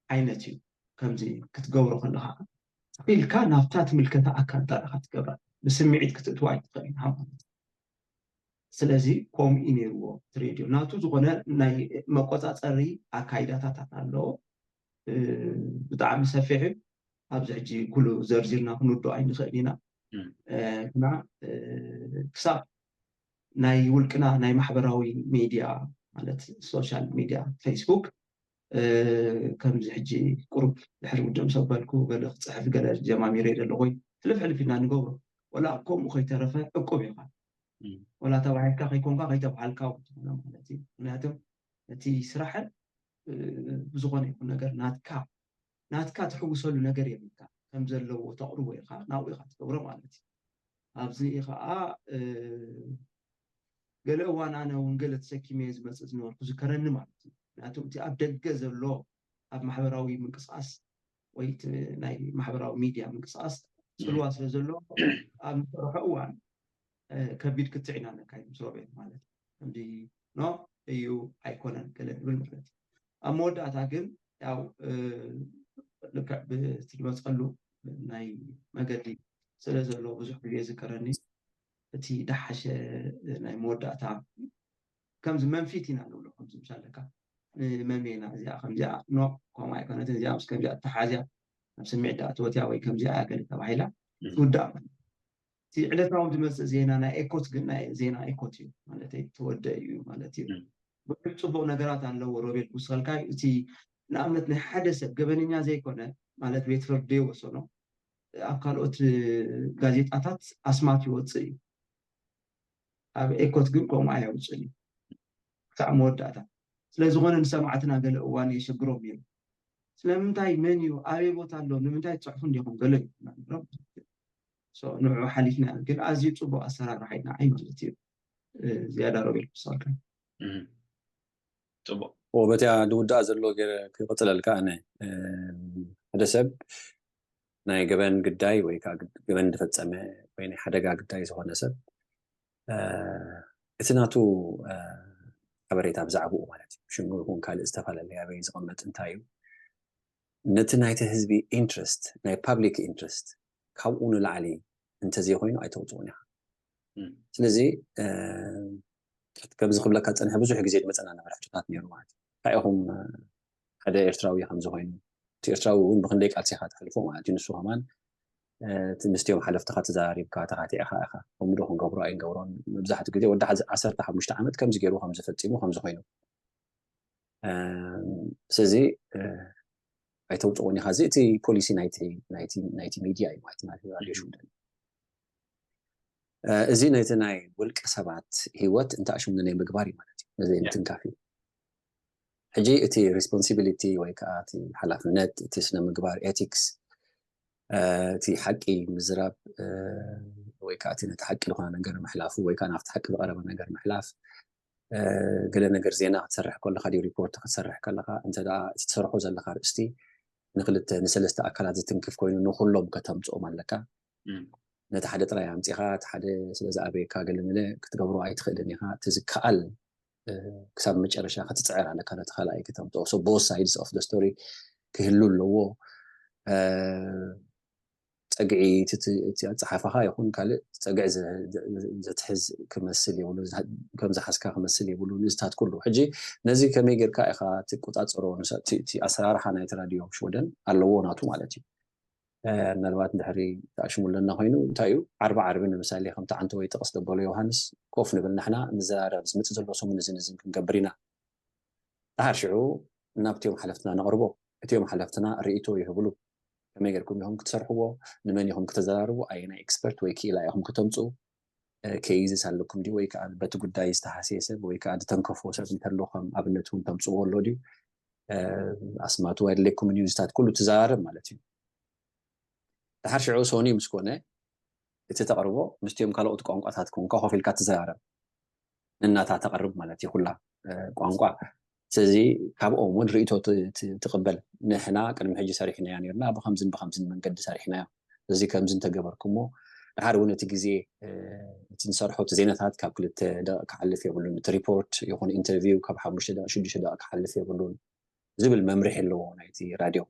ዓይነት እዩ ከምዚ ክትገብሮ ከለካ ኢልካ ናብታ ትምልከታ ኣካል ጣልካ ትገብራ ብስምዒት ክትእትዋ ኣይትኽእል ኢኻ ማለት ስለዚ ከምኡ ነይርዎ እቲ ሬድዮ ናቱ ዝኾነ ናይ መቆፃፀሪ ኣካይዳታት ኣለዎ ብጣዕሚ ሰፊሕ ኣብዚ ሕጂ ኩሉ ዘርዚርና ክንወዶ ኣይንኽእል ኢና ግና ክሳብ ናይ ውልቅና ናይ ማሕበራዊ ሚድያ ማለት ሶሻል ሚድያ ፌስቡክ ከምዚ ሕጂ ቁሩብ ድሕሪ ውድእ ምስ ኣበልኩ ገለ ክፅሕፍ ገለ ጀማሚረ ዘለኹ ሕልፍ ሕልፍ ኢና ንገብሮ ወላ ከምኡ ከይተረፈ ዕቁብ ኢኻ ወላ ተባሂልካ ከይኮንካ ከይተባሃልካ ትኾነ ማለት እዩ ምክንያቱ እቲ ስራሕን ብዝኾነ ይኹን ነገር ናትካ ናትካ ትሕውሰሉ ነገር የብልካ ከም ዘለዎ ተቕርቦ ኢኻ ናብኡ ኢኻ ትገብሮ ማለት እዩ ኣብዚ ከዓ ገለ እዋን ኣነ እውን ገለ ተሰኪመ ዝመፅእ ዝነበርኩ ዝከረኒ ማለት እዩ ምክንያቱ እቲ ኣብ ደገ ዘሎ ኣብ ማሕበራዊ ምንቅስቃስ ወይ ናይ ማሕበራዊ ሚድያ ምንቅስቃስ ፅልዋ ስለ ዘሎ ኣብ ንሰርሖ እዋን ከቢድ ክትዕ ኢና ነካይድ ምስ ሮቤል ማለት ከምዚ ኖ እዩ ኣይኮነን ገለ ንብል ማለት እዩ ኣብ መወዳእታ ግን ያው ልክዕ ብትመፀሉ ናይ መገዲ ስለ ዘሎ ብዙሕ ግዜ ዝከረኒ እቲ ደሓሸ ናይ መወዳእታ ከምዚ መንፊት ኢና ንብሎ። ከምዚ ምሳለካ ንመሜና እዚኣ ከምዚኣ ኖ ከምኡ ኣይኮነትን፣ እዚኣ ምስ ከምዚኣ ተሓዝያ ናብ ስምዒት ዳኣ ትወትያ ወይ ከምዚኣ እያ ገለ ተባሂላ ትውዳእ ማለት እዩ። እቲ ዕለታዊ ዝመፅእ ዜና ናይ ኤኮት ግን ናይ ዜና ኤኮት እዩ ማለት ተወደ እዩ ማለት እዩ። ብዙሕ ፅቡቅ ነገራት ኣለዎ። ሮቤል ክውስኸልካ እዩ። እቲ ንኣብነት ናይ ሓደ ሰብ ገበነኛ ዘይኮነ ማለት ቤት ፍርዲ ወሰኖ ኣብ ካልኦት ጋዜጣታት ኣስማት ይወፅእ እዩ። ኣብ ኤኮት ግን ከምኡ ኣየውፅን እዩ ክሳዕ መወዳእታ። ስለዝኾነ ንሰማዕትና ገለ እዋን የሸግሮም እዩ። ስለምንታይ መን እዩ ኣበይ ቦታ ኣሎ ንምንታይ ትፅሕፉ እንዲኹም ገለ እዩ ንዑ ሓሊፍና። ግን ኣዝዩ ፅቡቅ ኣሰራርሓ እዩ ንዓይ ማለት እዩ። ዝያዳ ሮቤል ክሳልካ ፅቡቅ በቲያ ዝውዳእ ዘሎ ገይረ ክቅፅለልካ ኣነ ሓደ ሰብ ናይ ገበን ግዳይ ወይ ከዓ ገበን ዝፈፀመ ወይ ናይ ሓደጋ ግዳይ ዝኾነ ሰብ እቲ ናቱ ሓበሬታ ብዛዕባኡ ማለት እዩ ሽሙ ይኹን ካልእ ዝተፈላለየ ኣበይ ዝቐመጥ እንታይ እዩ ነቲ ናይቲ ህዝቢ ኢንትረስት ናይ ፓብሊክ ኢንትረስት ካብኡ ንላዕሊ እንተዘይኮይኑ ኣይተውፅኡን ኢኻ ስለዚ ከምዚ ክብለካ ፀንሐ ብዙሕ ግዜ ዝመፀና ነበረ ሕቶታት ነይሩ ማለት እዩ እንታይ ኢኹም ሓደ ኤርትራዊ ከምዚ ኮይኑ እቲ ኤርትራዊ እውን ብክንደይ ቃልሲኻ ትሕልፎ ማለት እዩ ንሱ ከማን እቲ ምስቲኦም ሓለፍትኻ ተዘራሪብካ ተኻቲዕኻ ኢኻ ከምኡ ዶ ክንገብሮ ኣይንገብሮን መብዛሕትኡ ግዜ ወዲ ዓሰርተ ሓሙሽተ ዓመት ከምዚ ገይሩ ከምዚ ፈፂሙ ከምዚ ኮይኑ ስለዚ ኣይተውፅኦን ኢኻ እዚ እቲ ፖሊሲ ናይቲ ሚድያ እዩ ማለት ናይቲ ራድዮ ሽወደን እዚ ነቲ ናይ ውልቀ ሰባት ሂወት እንተኣሽሙ ናይ ምግባር እዩ ማለት እዩ ነዚ ምትንካፍ እዩ ሕጂ እቲ ሪስፖንሲቢሊቲ ወይ ከዓ እቲ ሓላፍነት እቲ ስነ ምግባር ኤቲክስ እቲ ሓቂ ምዝራብ ወይ ከዓ እቲ ነቲ ሓቂ ዝኾነ ነገር ምሕላፉ ወይ ከዓ ናብቲ ሓቂ ዝቀረበ ነገር ምሕላፍ ገለ ነገር ዜና ክትሰርሕ ከለካ ዲ ሪፖርት ክትሰርሕ ከለካ እንተ እቲ ትሰርሖ ዘለካ ርእስቲ ንክልተ ንሰለስተ ኣካላት ዝትንክፍ ኮይኑ ንኩሎም ከተምፅኦም ኣለካ ነቲ ሓደ ጥራይ ኣምፂኻ እቲ ሓደ ስለዝኣበየካ ገለመለ ክትገብሮ ኣይትኽእልን ኢኻ እቲ ዝከኣል ክሳብ መጨረሻ ክትፅዕር ኣለካ ነቲ ካልኣይ ከተምፅኦ so both sides of the story ክህሉ ኣለዎ ፀግዒ እቲ ኣፀሓፋኻ ይኹን ካልእ ፀግዒ ዘትሕዝ ክመስል የብሉ ከም ዝሓዝካ ክመስል የብሉ ንዝታት ኩሉ ሕጂ ነዚ ከመይ ጌርካ ኢኻ ትቆፃፀሮ እቲ ኣሰራርሓ ናይቲ ራድዮ ሽወደን ኣለዎ ናቱ ማለት እዩ ምናልባት ድሕሪ ተኣሽሙ ኣለና ኮይኑ እንታይ እዩ ዓርቢ ዓርቢ ንምሳሌ ከምቲ ዓንተ ወይ ጥቕስ ዘበሎ ዮሃንስ ኮፍ ንብል ንሕና ንዘራረብ ዝምፅእ ዘሎ ሰሙን እዚ ንዝን ክንገብር ኢና ድሓር ሽዑ ናብቲኦም ሓለፍትና ነቕርቦ እቲኦም ሓለፍትና ርእቶ ይህብሉ ከመይ ጌርኩም ኢኹም ክትሰርሕዎ ንመን ኢኹም ክተዘራርቡ ኣየናይ ኤክስፐርት ወይ ክኢላ ኢኹም ከተምፅኡ ኬይዝስ ኣለኩም ድዩ ወይ ከዓ በቲ ጉዳይ ዝተሃስየ ሰብ ወይ ከዓ ዝተንከፎ ሰብ እንተሎ ከም ኣብነት እውን ተምፅዎ ኣሎ ድዩ ኣስማቱ ኣይድለይኩም ኒውዝታት ኩሉ ትዘራረብ ማለት እዩ ድሓር ሽዑ ሶኒ ምስ ኮነ እቲ ተቕርቦ ምስቲኦም ካልኦት ቋንቋታት ኮንካ ኮፍ ኢልካ ትዘራረብ ነናታ ተቕርብ ማለት እዩ ኩላ ቋንቋ ስለዚ ካብኦም እውን ርእቶ ትቕበል ንሕና ቅድሚ ሕጂ ሰሪሕናያ ነርና ብከምዝን ብከምዝን መንገዲ ሰሪሕናዮ እዚ ከምዚ እንተገበርኩሞ ድሓር እውን እቲ ግዜ እቲ ንሰርሖ እቲ ዜናታት ካብ ክልተ ደቂ ክሓልፍ የብሉን እቲ ሪፖርት ይኹን ኢንተርቪው ካብ ሓሙሽተ ደቂ ሽዱሽተ ደቂ ክሓልፍ የብሉን ዝብል መምርሒ ኣለዎ ናይቲ ራድዮ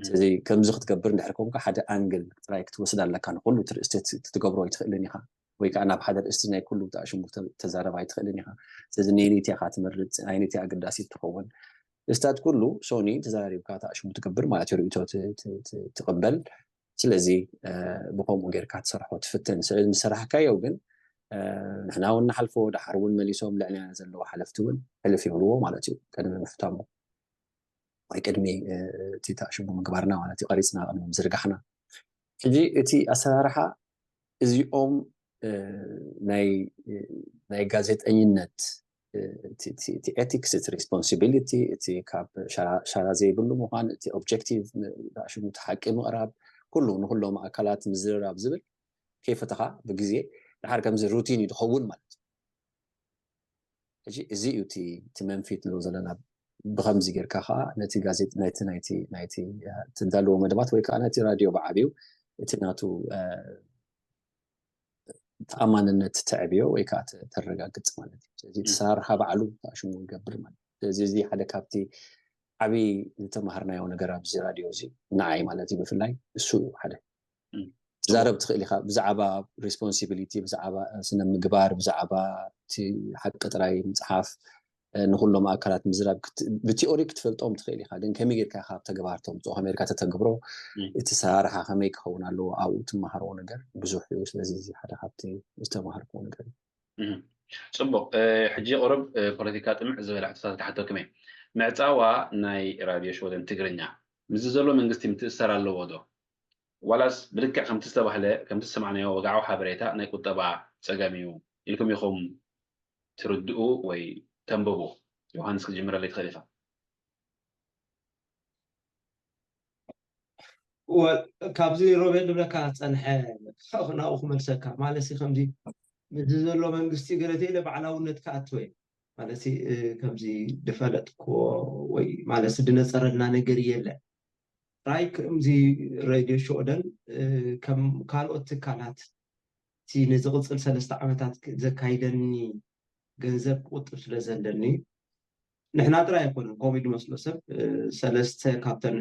ስለዚ ከምዚ ክትገብር እንድሕር ኮንካ ሓደ ኣንግል ጥራይ ክትወስድ ኣለካ ንኩሉ ትርእስቲ ትገብሮ ኣይትኽእልን ኢኻ ወይ ከዓ ናብ ሓደ ርእስቲ ናይ ኩሉ ተኣሽሙ ተዛረብ ኣይትኽእልን ኢኻ ስለዚ ነይነይቲ ኢኻ ትመርፅ ኣይነይቲ ኣገዳሲ ትኸውን እስታት ኩሉ ሶኒ ተዛሪብካ ተኣሽሙ ትገብር ማለት እዩ ርእቶ ትቕበል ስለዚ ብከምኡ ጌርካ ትሰርሖ ትፍትን ስለዚ ዝሰራሕካዮ ግን ንሕና እውን ንሓልፎ ድሓር እውን መሊሶም ልዕልና ዘለዎ ሓለፍቲ እውን ሕልፍ ይብልዎ ማለት እዩ ቅድሚ ምሕታሙ ወይ ቅድሚ እቲ ተኣሽሙ ምግባርና ማለት እዩ ቀሪፅና ቅድሚ ምዝርጋሕና ሕጂ እቲ ኣሰራርሓ እዚኦም ናይ ጋዜጠኝነት እቲ ኤቲክስ እቲ ሪስፖንሲቢሊቲ እቲ ካብ ሻራ ዘይብሉ ምኳን እቲ ኦብጀክቲቭ ሽሙ ሓቂ ምቕራብ ኩሉ ንኩሎም ኣካላት ምዝርራብ ዝብል ከይፈተኻ ብግዜ ድሓር ከምዚ ሩቲን እዩ ዝኸውን ማለት እዩ ሕጂ እዚ እዩ እቲ መንፊት ንብሎ ዘለና ብከምዚ ጌርካ ከዓ ነቲ ጋዜጥ ናይቲ ናይቲ ናይቲ ትዳለዎ መደባት ወይ ከዓ ነቲ ራድዮ ብዓብዩ እቲ ናቱ ተኣማንነት ተዕብዮ ወይ ከዓ ተረጋግፅ ማለት እዩ ስለዚ ተሰራርሓ ባዕሉ ተኣሽሙ ይገብር ማለት ስለዚ እዚ ሓደ ካብቲ ዓብዪ ዝተማሃርናዮ ነገር ኣብዚ ራድዮ እዚ ንዓይ ማለት እዩ ብፍላይ እሱ እዩ ሓደ ትዛረብ ትኽእል ኢኻ ብዛዕባ ሪስፖንሲቢሊቲ ብዛዕባ ስነ ምግባር ብዛዕባ እቲ ሓቂ ጥራይ ምፅሓፍ ንኩሎም ኣካላት ምዝራብ ብቲኦሪ ክትፈልጦም ትኽእል ኢኻ፣ ግን ከመይ ጌርካ ካብ ተግባር ተምፅኦ፣ ከመይ ጌርካ ተተግብሮ፣ እቲ ሰራርሓ ከመይ ክኸውን ኣለዎ፣ ኣብኡ ትመሃርዎ ነገር ብዙሕ እዩ። ስለዚ እዚ ሓደ ካብቲ ዝተማሃርክዎ ነገር እዩ። ጽቡቕ። ሕጂ ቁሩብ ፖለቲካ ጥምዕ ዝበለ ሕቶታት ክሓተኩም እየ። ምዕጻዋ ናይ ራድዮ ሽወደን ትግርኛ ምስዚ ዘሎ መንግስቲ ምትእሰር ኣለዎ ዶ? ዋላስ ብልክዕ ከምቲ ዝተባህለ፣ ከምቲ ዝሰማዕናዮ ወግዓዊ ሓበሬታ ናይ ቁጠባ ጸገም እዩ ኢልኩም ኢኹም ትርድኡ ወይ ተንብቡ? ዮሃንስ፣ ክትጅምረለይ ትኽእል ኢኻ። ካብዚ ሮቤል ዝብለካ ዝጸንሐ ናብኡ ክመልሰካ ማለት ከምዚ ምስዚ ዘሎ መንግስቲ ገለ ተይለ ባዕላውነት ክኣትወ ማለት ከምዚ ዝፈለጥክዎ ወይ ማለት ዝነጸረልና ነገር የለን። ጥራይ ከምዚ ሬድዮ ሽወደን ከም ካልኦት ትካላት እቲ ንዝቕፅል ሰለስተ ዓመታት ዘካይደኒ ገንዘብ ክቁጥብ ስለ ዘለኒ ንሕና ጥራይ ኣይኮነን ከምኡ ዝመስሎ ሰብ ሰለስተ ካብተን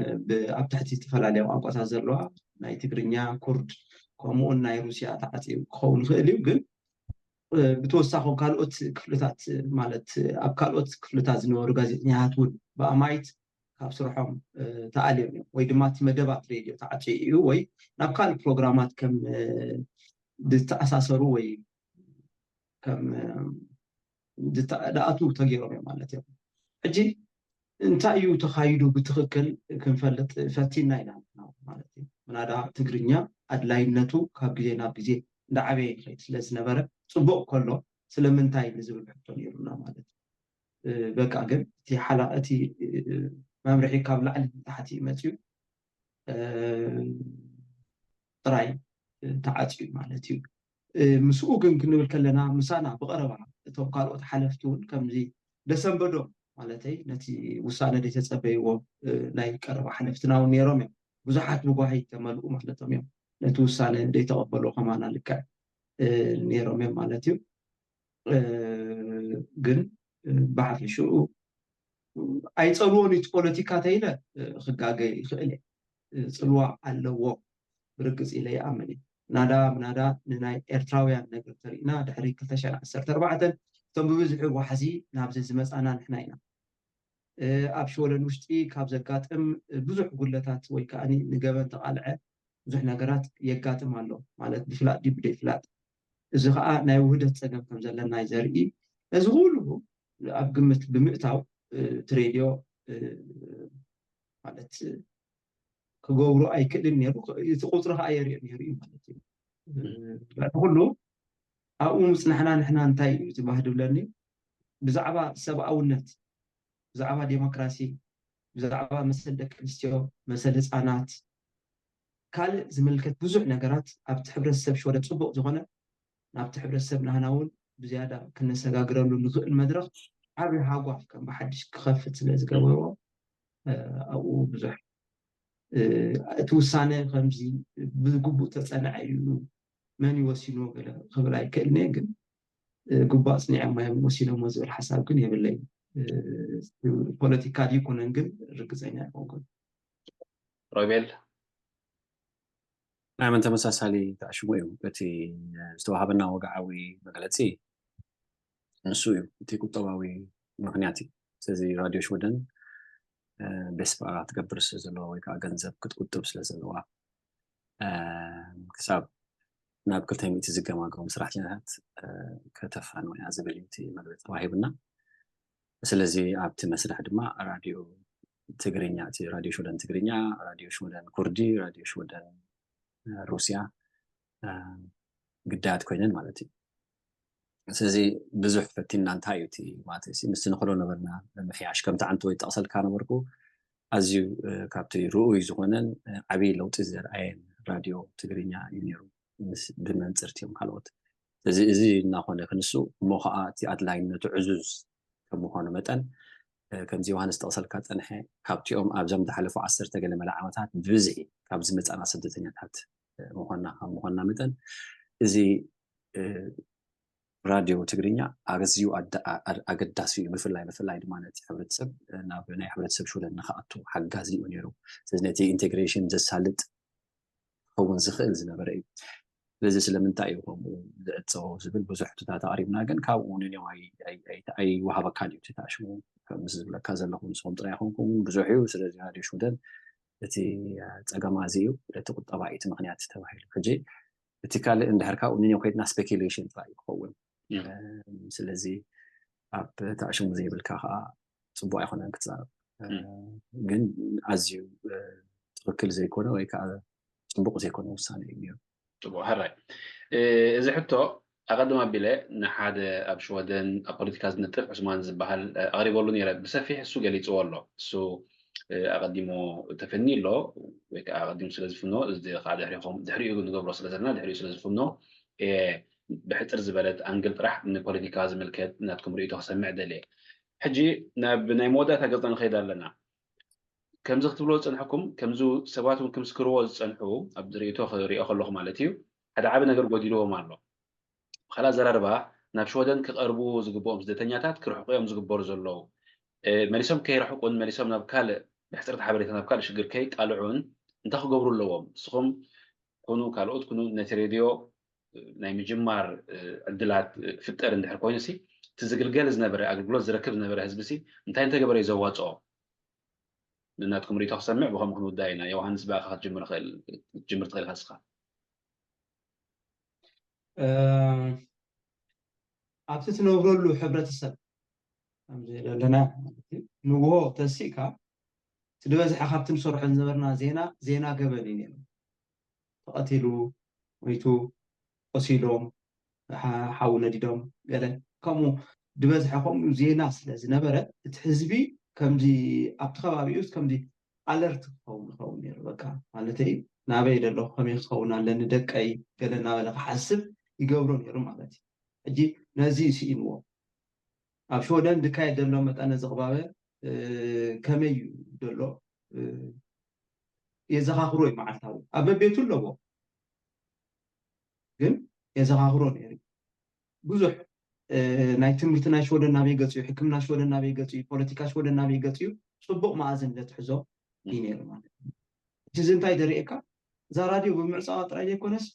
ኣብ ትሕቲ ዝተፈላለያ ቋንቋታት ዘለዋ ናይ ትግርኛ፣ ኩርድ ከምኡውን ናይ ሩስያ ተዓፅዩ ክኸውን ይኽእል እዩ። ግን ብተወሳኺ ካልኦት ክፍልታት ማለት ኣብ ካልኦት ክፍልታት ዝነበሩ ጋዜጠኛታት እውን ብኣማይት ካብ ስርሖም ተኣልዮም እዮም ወይ ድማ እቲ መደባት ሬድዮ ተዓፅዩ እዩ ወይ ናብ ካልእ ፕሮግራማት ከም ዝተኣሳሰሩ ወይ ከም ዝኣትዉ ተገይሮም እዮም ማለት እዮም። ሕጂ እንታይ እዩ ተኻይዱ ብትኽክል ክንፈልጥ ፈቲና ኢና ማለት እዩ። ምናዳ ትግርኛ ኣድላይነቱ ካብ ግዜ ናብ ግዜ እንዳዓበየ ይኸይድ ስለ ዝነበረ ፅቡቕ ከሎ ስለምንታይ ንዝብል ሕቶ ነይሩና ማለት እዩ። በቃ ግን እቲ ሓላ እቲ መምርሒ ካብ ላዕሊ ታሕቲ መፅዩ ጥራይ ተዓፅዩ ማለት እዩ። ምስኡ ግን ክንብል ከለና ምሳና ብቐረባ እቶም ካልኦት ሓለፍቲ እውን ከምዚ ደሰንበዶም ማለተይ ነቲ ውሳነ ዘይተፀበይዎ ናይ ቀረባ ሓለፍትና እውን ነይሮም እዮም። ብዙሓት ብጓሂ ተመልኡ ማለቶም እዮም። ነቲ ውሳነ ዘይተቐበሎ ከማና ልክዕ ነይሮም እዮም ማለት እዩ። ግን ብሓፈሽኡ ኣይፀልዎን እቲ ፖለቲካ ተይለ ክጋገ ይኽእል እየ። ፅልዋ ኣለዎ ብርግፅ ኢለ ይኣምን እየ። ናዳ ብናዳ ንናይ ኤርትራውያን ነገር ተሪእና ድሕሪ ክልተ ሽሕን ዓሰርተ ኣርባዕተን እቶም ብብዝሒ ዋሕዚ ናብዚ ዝመፃና ንሕና ኢና። ኣብ ሽወደን ውሽጢ ካብ ዘጋጥም ብዙሕ ጉለታት ወይ ከዓ ንገበን ተቃልዐ ብዙሕ ነገራት የጋጥም ኣሎ ማለት ብፍላጥ ድዩ ብደይፍላጥ። እዚ ከዓ ናይ ውህደት ፀገም ከም ዘለና እዩ ዘርኢ። ነዚ ኩሉ ኣብ ግምት ብምእታው እቲ ሬድዮ ማለት ክገብሮ ኣይክእልን ነይሩ። እቲ ቁፅሪ ከዓ የሪኦ ነይሩ እዩ ማለት እዩ። ልዕሊ ኩሉ ኣብኡ ምፅናሕና ንሕና እንታይ እዩ ዝበሃል ድብለኒ ብዛዕባ ሰብኣውነት፣ ብዛዕባ ዴሞክራሲ፣ ብዛዕባ መሰል ደቂ ኣንስትዮ፣ መሰል ህፃናት፣ ካልእ ዝምልከት ብዙሕ ነገራት ኣብቲ ሕብረተሰብ ሽወደን ፅቡቕ ዝኾነ ናብቲ ሕብረተሰብ ናህና እውን ብዝያዳ ክነሰጋግረሉ ንኽእል መድረኽ ዓብዪ ሃጓፍ ከም ብሓድሽ ክኸፍት ስለ ዝገበርዎ ኣብኡ ብዙሕ እቲ ውሳነ ከምዚ ብግቡእ ተፀንዐ እዩ መን ይወሲንዎ ገለ ክብል ኣይክእልንየ ግን ግቡእ ኣፅኒዖሞ እዮም ወሲኖሞ ዝብል ሓሳብ ግን የብለይ። ፖለቲካ ድዩ ኮነን ግን ርግፀኛ ኣይኮንኩን። ሮቤል ናመን ተመሳሳሊ ተኣሽሙ እዩ። እቲ ዝተዋሃበና ወግዓዊ መግለፂ ንሱ እዩ። እቲ ቁጠባዊ ምክንያት እዩ። ስለዚ ራድዮ ሽወደን ቤስፓራ ትገብር ስለ ዘለዋ ወይ ከዓ ገንዘብ ክትቁጥብ ስለ ዘለዋ ክሳብ ናብ ክልተ ሚእቲ ዝገማገሙ ሰራሕተኛታት ከተፋንው እያ ዝብል እዩ እቲ መግለፂ ተዋሂቡና። ስለዚ ኣብቲ መስርሕ ድማ ራድዮ ትግርኛ እቲ ራድዮ ሽወደን ትግርኛ፣ ራድዮ ሽወደን ኩርዲ፣ ራድዮ ሽወደን ሩስያ ግዳያት ኮይነን ማለት እዩ። ስለዚ ብዙሕ ፈቲና እንታይ እዩ እቲ ማለት ምስቲ ንክሎ ነበርና ምሕያሽ ከምቲ ዓንተ ወይ ጠቕሰልካ ነበርኩ ኣዝዩ ካብቲ ርኡይ ዝኾነን ዓብዪ ለውጢ ዘርኣየን ራድዮ ትግርኛ እዩ ነይሩ ብመንፅር እቲኦም ካልኦት። ስለዚ እዚ እናኾነ ክንሱ እሞ ከዓ እቲ ኣድላይነቱ ዕዙዝ ከም ምዃኑ መጠን ከምዚ ዮሃንስ ጠቕሰልካ ፀንሐ ካብቲኦም ኣብዞም ዝሓለፉ ዓሰርተ ገለ መለ ዓመታት ብብዝሒ ካብ ዝመፃና ስደተኛታት ምዃንና ካብ ምዃንና መጠን እዚ ራድዮ ትግርኛ ኣዝዩ ኣገዳሲ እዩ። ብፍላይ ብፍላይ ድማ ነቲ ሕብረተሰብ ናብ ናይ ሕብረተሰብ ሽወደን ንክኣቱ ሓጋዚ እዩ ነይሩ። ስለዚ ነቲ ኢንቴግሬሽን ዘሳልጥ ክኸውን ዝኽእል ዝነበረ እዩ። ስለዚ ስለምንታይ እዩ ከምኡ ዝዕፀው ዝብል ብዙሕ ሕቶታት ኣቕሪብና፣ ግን ካብኡ ንኔው ኣይወሃበካን እዩ። እቲ ተኣሽሙ ምስ ዝብለካ ዘለኹ ንስኹም ጥራይ ኣይኮንኩም፣ ብዙሕ እዩ። ስለዚ ራድዮ ሽወደን እቲ ፀገማ እዚ እዩ፣ እቲ ቁጠባ እዩ እቲ ምክንያት ተባሂሉ። ሕጂ እቲ ካልእ እንድሕር ካብኡ ንኔው ከይድና ስፔኪሌሽን ጥራይ እዩ ክኸውን። ስለዚ ኣብ ተኣሽሙ ዘይብልካ ከዓ ፅቡቅ ኣይኮነን ክትዛረብ። ግን ኣዝዩ ትኽክል ዘይኮነ ወይ ከዓ ፅቡቅ ዘይኮነ ውሳነ እዩ ነይሩ። ፅቡቅ። ሕራይ። እዚ ሕቶ ኣቐድም ኣቢለ ንሓደ ኣብ ሽወደን ኣብ ፖለቲካ ዝነጥፍ ዑስማን ዝበሃል ኣቕሪበሉ ነይረ። ብሰፊሕ እሱ ገሊፅዎ ኣሎ። እሱ ኣቐዲሞ ተፈኒ ኣሎ ወይ ከዓ ኣቐዲሙ ስለዝፍኖ እዚ ከዓ ድሕሪኡ ንገብሮ ስለዘለና ድሕሪኡ ስለዝፍኖ ብሕፅር ዝበለት ኣንግል ጥራሕ ንፖለቲካ ዝምልከት ናትኩም ርእቶ ክሰምዕ ደልየ። ሕጂ ናብ ናይ መወዳእታ ገፅና ንኸይድ ኣለና። ከምዚ ክትብሎ ዝፀንሕኩም ከምዚ ሰባት እውን ክምስክርዎ ዝፀንሑ ኣብ ርእቶ ክሪኦ ከለኹ ማለት እዩ። ሓደ ዓቢ ነገር ጎዲልዎም ኣሎ። ብካልእ ኣዘራርባ ናብ ሽወደን ክቐርቡ ዝግብኦም ስደተኛታት ክርሕቁ እዮም ዝግበሩ ዘለዉ። መሊሶም ከይረሕቁን መሊሶም ናብ ካልእ ብሕፅርቲ ሓበሬታ ናብ ካልእ ሽግር ከይቃልዑን እንታይ ክገብሩ ኣለዎም? ንስኹም ኩኑ ካልኦት ኩኑ ነቲ ሬድዮ ናይ ምጅማር ዕድላት ክፍጠር እንድሕር ኮይኑ ሲ እቲ ዝግልገል ዝነበረ ኣገልግሎት ዝረክብ ዝነበረ ህዝቢ ሲ እንታይ እንተገበረ እዩ ዘዋፅኦ? ንናትኩም ርእቶ ክሰምዕ ብኸምኡ ክንውዳእ ኢና። ዮሃንስ ብኣኻ ክትጅምር ትኽእል ክትጅምር ትኽእል ኢኻ ንስኻ። ኣብቲ ትነብረሉ ሕብረተሰብ ከምዚ ዘለና ንግሆ ተሲእካ እቲ ዝበዝሐ ካብቲ ንሰርሖ ዝነበርና ዜና ዜና ገበን እዩ ነይሩ። ተቐቲሉ፣ ሞይቱ፣ ቆሲሎም፣ ሓዊ ነዲዶም፣ ገለ ከምኡ ዝበዝሐ ከምኡ ዜና ስለ ዝነበረ እቲ ህዝቢ ከምዚ ኣብቲ ከባቢኡ ከምዚ ኣለርት ክኸውን ይኸውን ነይሩ። በቃ ማለተይ ናበይ ደለኹ ከመይ ክኸውን ኣለኒ ደቀይ ገለ እናበለ ክሓስብ ይገብሮ ነይሩ ማለት እዩ። ሕጂ ነዚ ስኢንዎ ኣብ ሽወደን ዝካየድ ዘሎ መጠነ ዝቕባበ ከመይ እዩ ዘሎ የዘኻኽሮ እዩ መዓልታዊ ኣብ በቤቱ ኣለዎ ግን የዘኻኽሮ ነይሩ ብዙሕ ናይ ትምህርቲ ናይ ሽወደን ናበይ ገፂ እዩ ሕክምና ሽወደን ናበይ ገፂ እዩ ፖለቲካ ሽወደን ናበይ ገፂ እዩ ፅቡቅ መኣዝን ዘትሕዞ እዩ ነይሩ ማለት እዩ እቲ ዝንታይ ዘርእየካ እዛ ራድዮ ብምዕፃዋ ጥራይ ዘይኮነስ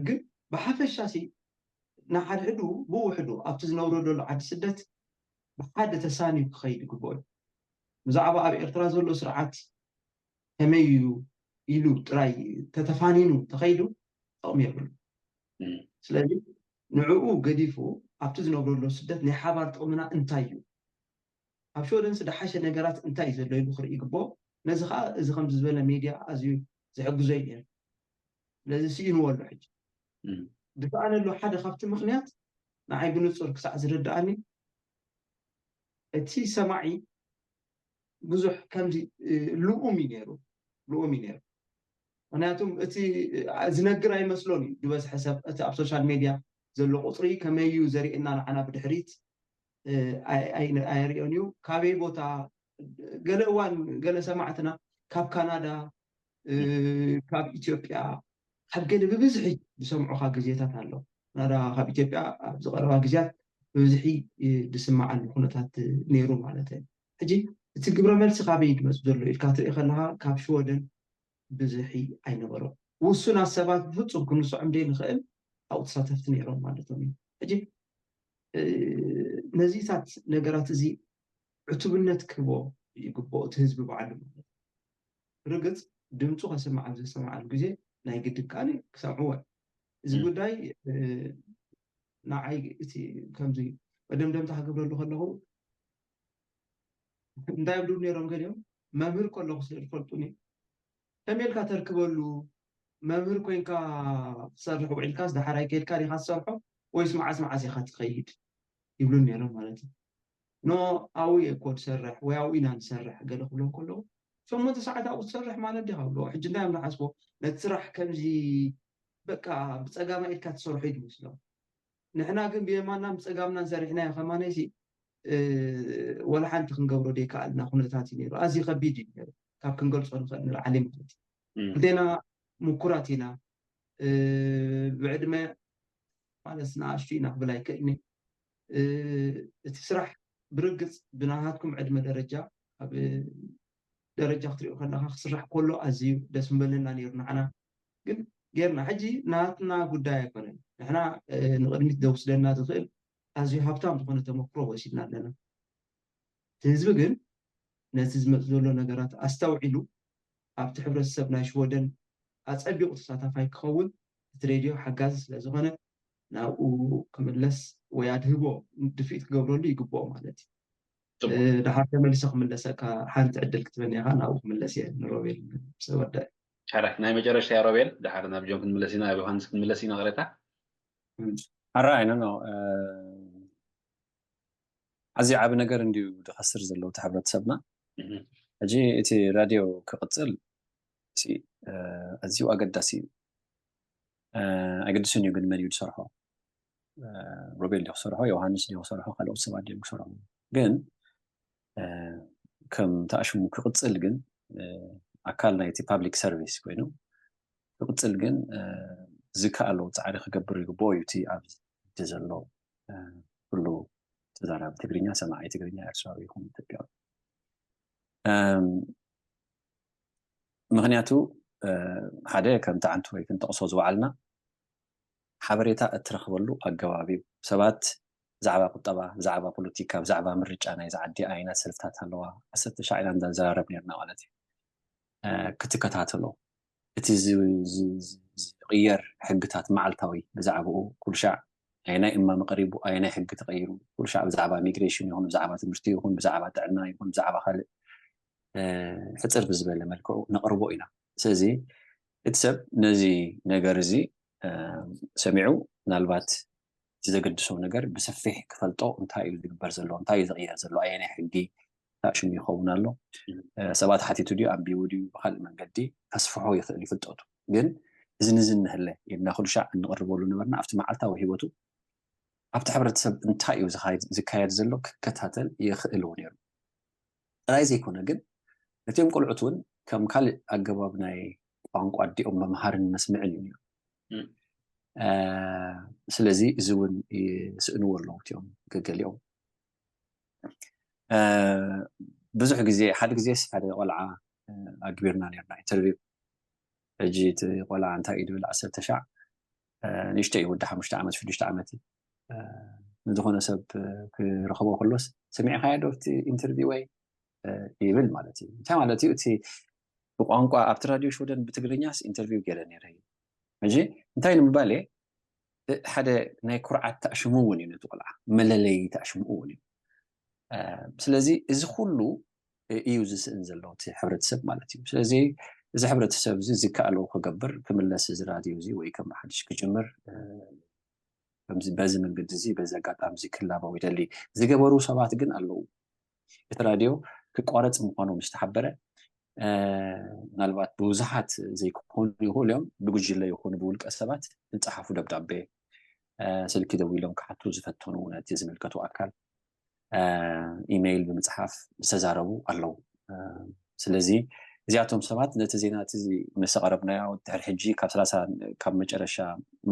ግን ብሓፈሻ ሲ ንሓድሕዱ ብውሕዱ ኣብቲ ዝነብሮ ዘሎ ዓዲ ስደት ብሓደ ተሳንዩ ክኸይድ ይግብኦ እዩ ብዛዕባ ኣብ ኤርትራ ዘሎ ስርዓት ከመይ እዩ ኢሉ ጥራይ ተተፋኒኑ ተኸይዱ ጥቕሚ የብሉ ስለዚ ንዕኡ ገዲፉ ኣብቲ ዝነብረሎ ስደት ናይ ሓባር ጥቕምና እንታይ እዩ ኣብ ሽወደንስ ዝሓሸ ነገራት እንታይ እዩ ዘሎ ኢሉ ክርኢ ይግብኦ ነዚ ከዓ እዚ ከምዚ ዝበለ ሜድያ ኣዝዩ ዝሕግዞ እዩ ነይሩ ስለዚ ስኢንዎ ኣሎ ሕጂ ዝሰኣነሉ ሓደ ካብቲ ምክንያት ንዓይ ብንፁር ክሳዕ ዝርድኣኒ እቲ ሰማዒ ብዙሕ ከምዚ ልኡም እዩ ነይሩ ልኡም እዩ ነይሩ ምክንያቱም እቲ ዝነግር ኣይመስሎን እዩ ዝበዝሐ ሰብ እቲ ኣብ ሶሻል ሜድያ ዘሎ ቁፅሪ ከመይ እዩ ዘርእየና ንዓና ብድሕሪት ኣየርእዮን እዩ ካበይ ቦታ ገለ እዋን ገለ ሰማዕትና ካብ ካናዳ ካብ ኢትዮጵያ ካብ ገለ ብብዝሒ ዝሰምዑኻ ግዜታት ኣሎ ናዳ ካብ ኢትዮጵያ ኣብ ዝቀረባ ግዜያት ብብዝሒ ዝስማዓሉ ኩነታት ነይሩ ማለት እዩ ሕጂ እቲ ግብረ መልሲ ካበይ ድመፅ ዘሎ ኢልካ ትርኢ ከለካ ካብ ሽወደን ብዝሒ ኣይነበሮ ውሱናት ሰባት ብፍፁም ክንስዖም ደይ ንኽእል ኣብኡ ተሳተፍቲ ነይሮም ማለቶም እዩ ሕጂ ነዚታት ነገራት እዚ ዕቱብነት ክህቦ ይግብኦ እቲ ህዝቢ በዓሉ ማለት ርግፅ ድምፁ ከስማዕ ኣብ ዘሰማዓሉ ግዜ ናይ ግድን ከዓ ክሰምዕዎ እዚ ጉዳይ ንዓይ እቲ ከምዚ መደምደምታ ክገብረሉ ከለኹ እንታይ ይብሉ ነይሮም ገሊኦም መምህር ከለኹ ስለ ዝፈልጡኒ ከመይ ኢልካ ተርክበሉ መምህር ኮይንካ ትሰርሕ ውዒልካ ዝደሓራይ ከይድካ ዲካ ትሰርሖ ወይስ መዓስ መዓስ ኢካ ትኸይድ ይብሉን ነይሮም ማለት እዩ ኖ ኣብኡ እየ እኮ ዝሰርሕ ወይ ኣብኡ ኢና ንሰርሕ ገለ ክብሎም ከለዉ ሸሞንተ ሰዓት ኣብኡ ትሰርሕ ማለት ዲካ ብሎ ሕጂ እንታይ እዮም ዝሓስቦ ነቲ ስራሕ ከምዚ በቃ ብፀጋማ ኢድካ ትሰርሖ እዩ ዝመስሎም ንሕና ግን ብየማናን ብፀጋምናን ሰሪሕናዮ ከማነይሲ ወላ ሓንቲ ክንገብሮ ዘይከኣልና ኩነታት እዩ ነይሩ ኣዝዩ ከቢድ እዩ ነይሩ ካብ ክንገልፆ ንኽእል ንላዓሊ ማለት እዩ ክልቴና ምኩራት ኢና ብዕድመ ማለት ንኣሽቱ ኢና ክብል ኣይክእልኒ እቲ ስራሕ ብርግፅ ብናሃትኩም ዕድመ ደረጃ ኣብ ደረጃ ክትሪኦ ከለካ ክስራሕ ከሎ ኣዝዩ ደስ ምበለና ነይሩ ንዓና ግን ጌርና። ሕጂ ናትና ጉዳይ ኣይኮነን። ንሕና ንቅድሚት ዘውስደና ዝኽእል ኣዝዩ ሃብታም ዝኾነ ተመክሮ ወሲድና ኣለና። እቲ ህዝቢ ግን ነቲ ዝመፅ ዘሎ ነገራት ኣስተውዒሉ ኣብቲ ሕብረተሰብ ናይ ሽወደን ኣፀቢቑ ተሳታፋይ ክኸውን እቲ ሬድዮ ሓጋዚ ስለዝኾነ ናብኡ ክምለስ ወይ ኣድህቦ ድፍኢት ክገብረሉ ይግብኦ ማለት እዩ። ድሓር ተመሊሰ ክምለሰካ ሓንቲ ዕድል ክትበኒ ኢኻ ናብኡ ክምለስ እየ ንሮቤል ሰወዳይ። ሓራይ ናይ መጨረሽታ እያ ሮቤል፣ ድሓር ናብ ጆን ክንምለስ ኢና፣ ናብ ዮሃንስ ክንምለስ ኢና ቅሬታ ኣራይ ኖ ኣዝዩ ዓቢ ነገር እንድዩ ዝኸስር ዘሎ እቲ ሕብረተሰብና። ሕጂ እቲ ራድዮ ክቕጽል ኣዝዩ ኣገዳሲ እዩ። ኣይገድስን እዩ ግን መን እዩ ዝሰርሖ፣ ሮቤል ድዩ ክሰርሖ፣ ዮሃንስ ድዩ ክሰርሖ፣ ካልኦት ሰባት ድዮም ክሰርሑ። ግን ከም ተኣሽሙ ክቕጽል ግን ኣካል ናይቲ ፓብሊክ ሰርቪስ ኮይኑ ክቕጽል ግን ዝከኣሎ ጻዕሪ ክገብር ይግብኦ እዩ። እቲ ኣብዚ ዘሎ ኩሉ ተዛራቢ ትግርኛ፣ ሰማዒ ትግርኛ ኤርትራዊ ይኹን ኢትዮጵያዊ። ምኽንያቱ ሓደ ከምቲ ዓንቱ ወይ ክንጠቕሶ ዝወዓልና ሓበሬታ እትረኽበሉ ኣገባብ እዩ። ሰባት ብዛዕባ ቁጠባ፣ ብዛዕባ ፖለቲካ፣ ብዛዕባ ምርጫ ናይዚ ዓዲ ኣየናት ሰልፍታት ኣለዋ፣ ዓሰርተ ሻዕ ኢና እንዳዘራረብ ነርና ማለት እዩ። ክትከታተሎ እቲ ዝቕየር ሕግታት መዓልታዊ ብዛዕባኡ ኩሉ ሻዕ ኣየናይ እማመ ቀሪቡ፣ ኣየናይ ሕጊ ተቐይሩ፣ ኩሉ ሻዕ ብዛዕባ ሚግሬሽን ይኹን ብዛዕባ ትምህርቲ ይኹን ብዛዕባ ጥዕና ይኹን ብዛዕባ ካልእ ሕፅር ብዝበለ መልክዑ ነቕርቦ ኢና። ስለዚ እቲ ሰብ ነዚ ነገር እዚ ሰሚዑ ምናልባት እቲ ዘገድሶ ነገር ብሰፊሕ ክፈልጦ እንታይ እዩ ዝግበር ዘሎ፣ እንታይ እዩ ዝቕየር ዘሎ፣ ኣየናይ ሕጊ ተኣሽሙ ይኸውን ኣሎ፣ ሰባት ሓቲቱ ድዩ ኣንቢቡ ድዩ ብካልእ መንገዲ ከስፍሖ ይኽእል ይፍልጠቱ። ግን እዚ ንዚ እንህለ ኢልና ኩሉ ሻዕ እንቕርበሉ ነበርና ኣብቲ መዓልታዊ ህይወቱ ኣብቲ ሕብረተሰብ እንታይ እዩ ዝካየድ ዘሎ ክከታተል ይኽእል እውን ነይሩ። ጥራይ ዘይኮነ ግን ነቲኦም ቆልዑት እውን ከም ካልእ ኣገባብ ናይ ቋንቋ ኣዲኦም መምሃርን መስምዕን እዩ ነይሩ። ስለዚ እዚ እውን ይስእንዎ ኣለዉ እቲኦም ገገሊኦም። ብዙሕ ግዜ ሓደ ግዜስ ሓደ ቆልዓ ኣግቢርና ነርና ኢንተርቪው። ሕጂ እቲ ቆልዓ እንታይ እዩ ድብል ዓሰርተ ሻዕ ንእሽቶ እዩ ወዲ ሓሙሽተ ዓመት ሽዱሽተ ዓመት እዩ። ንዝኾነ ሰብ ክረኽቦ ከሎስ ሰሚዕኻዮ ዶ እቲ ኢንተርቪው ወይ ይብል ማለት እዩ። እንታይ ማለት እዩ? እቲ ብቋንቋ ኣብቲ ራድዮ ሽወደን ብትግርኛስ ኢንተርቪው ገይረ ነይረ እዩ። ሕጂ እንታይ ንምባል እየ ሓደ ናይ ኩርዓት ተኣሽሙ እውን እዩ ነቲ ቆልዓ መለለይ ተኣሽሙ እውን እዩ። ስለዚ እዚ ኩሉ እዩ ዝስእን ዘሎ እቲ ሕብረተሰብ ማለት እዩ። ስለዚ እዚ ሕብረተሰብ እዚ ዝከኣሎ ክገብር ክምለስ እዚ ራድዮ እዚ ወይ ከም ሓድሽ ክጅምር በዚ መንገዲ እዚ በዚ ኣጋጣሚ እዚ ክላበው ይደሊ። ዝገበሩ ሰባት ግን ኣለዉ። እቲ ራድዮ ክቋረፅ ምዃኑ ምስ ተሓበረ ምናልባት ብብዙሓት ዘይክኾኑ ይኽእሉ እዮም ብጉጅለ ይኹኑ ብውልቀ ሰባት ዝፀሓፉ ደብዳቤ ስልኪ ደዊሎም ክሓቱ ዝፈተኑ ነቲ ዝምልከቱ ኣካል ኢሜይል ብምፅሓፍ ዝተዛረቡ ኣለዉ። ስለዚ እዚኣቶም ሰባት ነቲ ዜና እቲ ምስ ኣቐረብናዮ ድሕሪ ሕጂ ካብ ሰላሳ ካብ መጨረሻ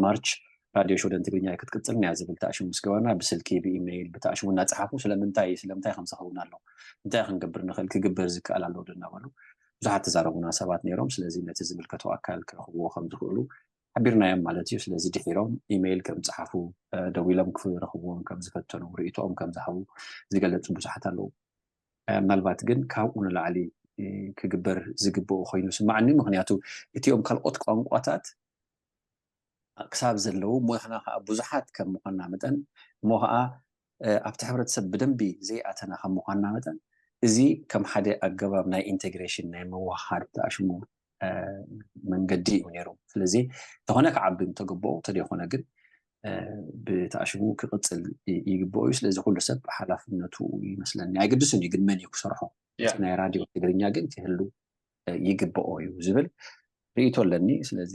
ማርች ራድዮ ሽወደን ትግርኛ ክትቅፅል እያ ዝብል ተኣሽሙ ምስ ገበርና ብስልኪ ብኢሜይል ብተኣሽሙ እናፀሓፉ ስለምንታይ ስለምንታይ ከምዚ ክኸውን ኣሎ እንታይ ክንገብር ንኽእል ክግበር ዝከኣል ኣሎ ዶ እናበሉ ብዙሓት ተዛረቡና ሰባት ነይሮም። ስለዚ ነቲ ዝምልከቶ ኣካል ክረኽብዎ ከም ዝኽእሉ ሓቢርናዮም ማለት እዩ። ስለዚ ድሒሮም ኢሜይል ከም ዝፀሓፉ ደዊሎም ክረኽብዎም ከም ዝፈተኑ ርእይቶኦም ከም ዝሃቡ ዝገለፁ ብዙሓት ኣለዉ። ምናልባት ግን ካብኡ ንላዕሊ ክግበር ዝግብኦ ኮይኑ ስማዕኒ። ምክንያቱ እቲኦም ካልኦት ቋንቋታት ክሳብ ዘለዉ እሞ ንሕና ከዓ ብዙሓት ከም ምኳንና መጠን እሞ ከዓ ኣብቲ ሕብረተሰብ ብደንቢ ዘይኣተና ከም ምኳንና መጠን እዚ ከም ሓደ ኣገባብ ናይ ኢንቴግሬሽን ናይ ምውሃድ ተኣሽሙ መንገዲ እዩ ነይሩ። ስለዚ እንተኾነ ክዓቢ እንተገበኦ እንተደይኮነ ግን ብተኣሽሙ ክቕፅል ይግብኦ እዩ። ስለዚ ኩሉ ሰብ ሓላፍነቱ ይመስለኒ። ኣይግድስን እዩ ግን መን እዩ ክሰርሖ። ናይ ራድዮ ትግርኛ ግን ክህሉ ይግብኦ እዩ ዝብል ርእይቶ ኣለኒ። ስለዚ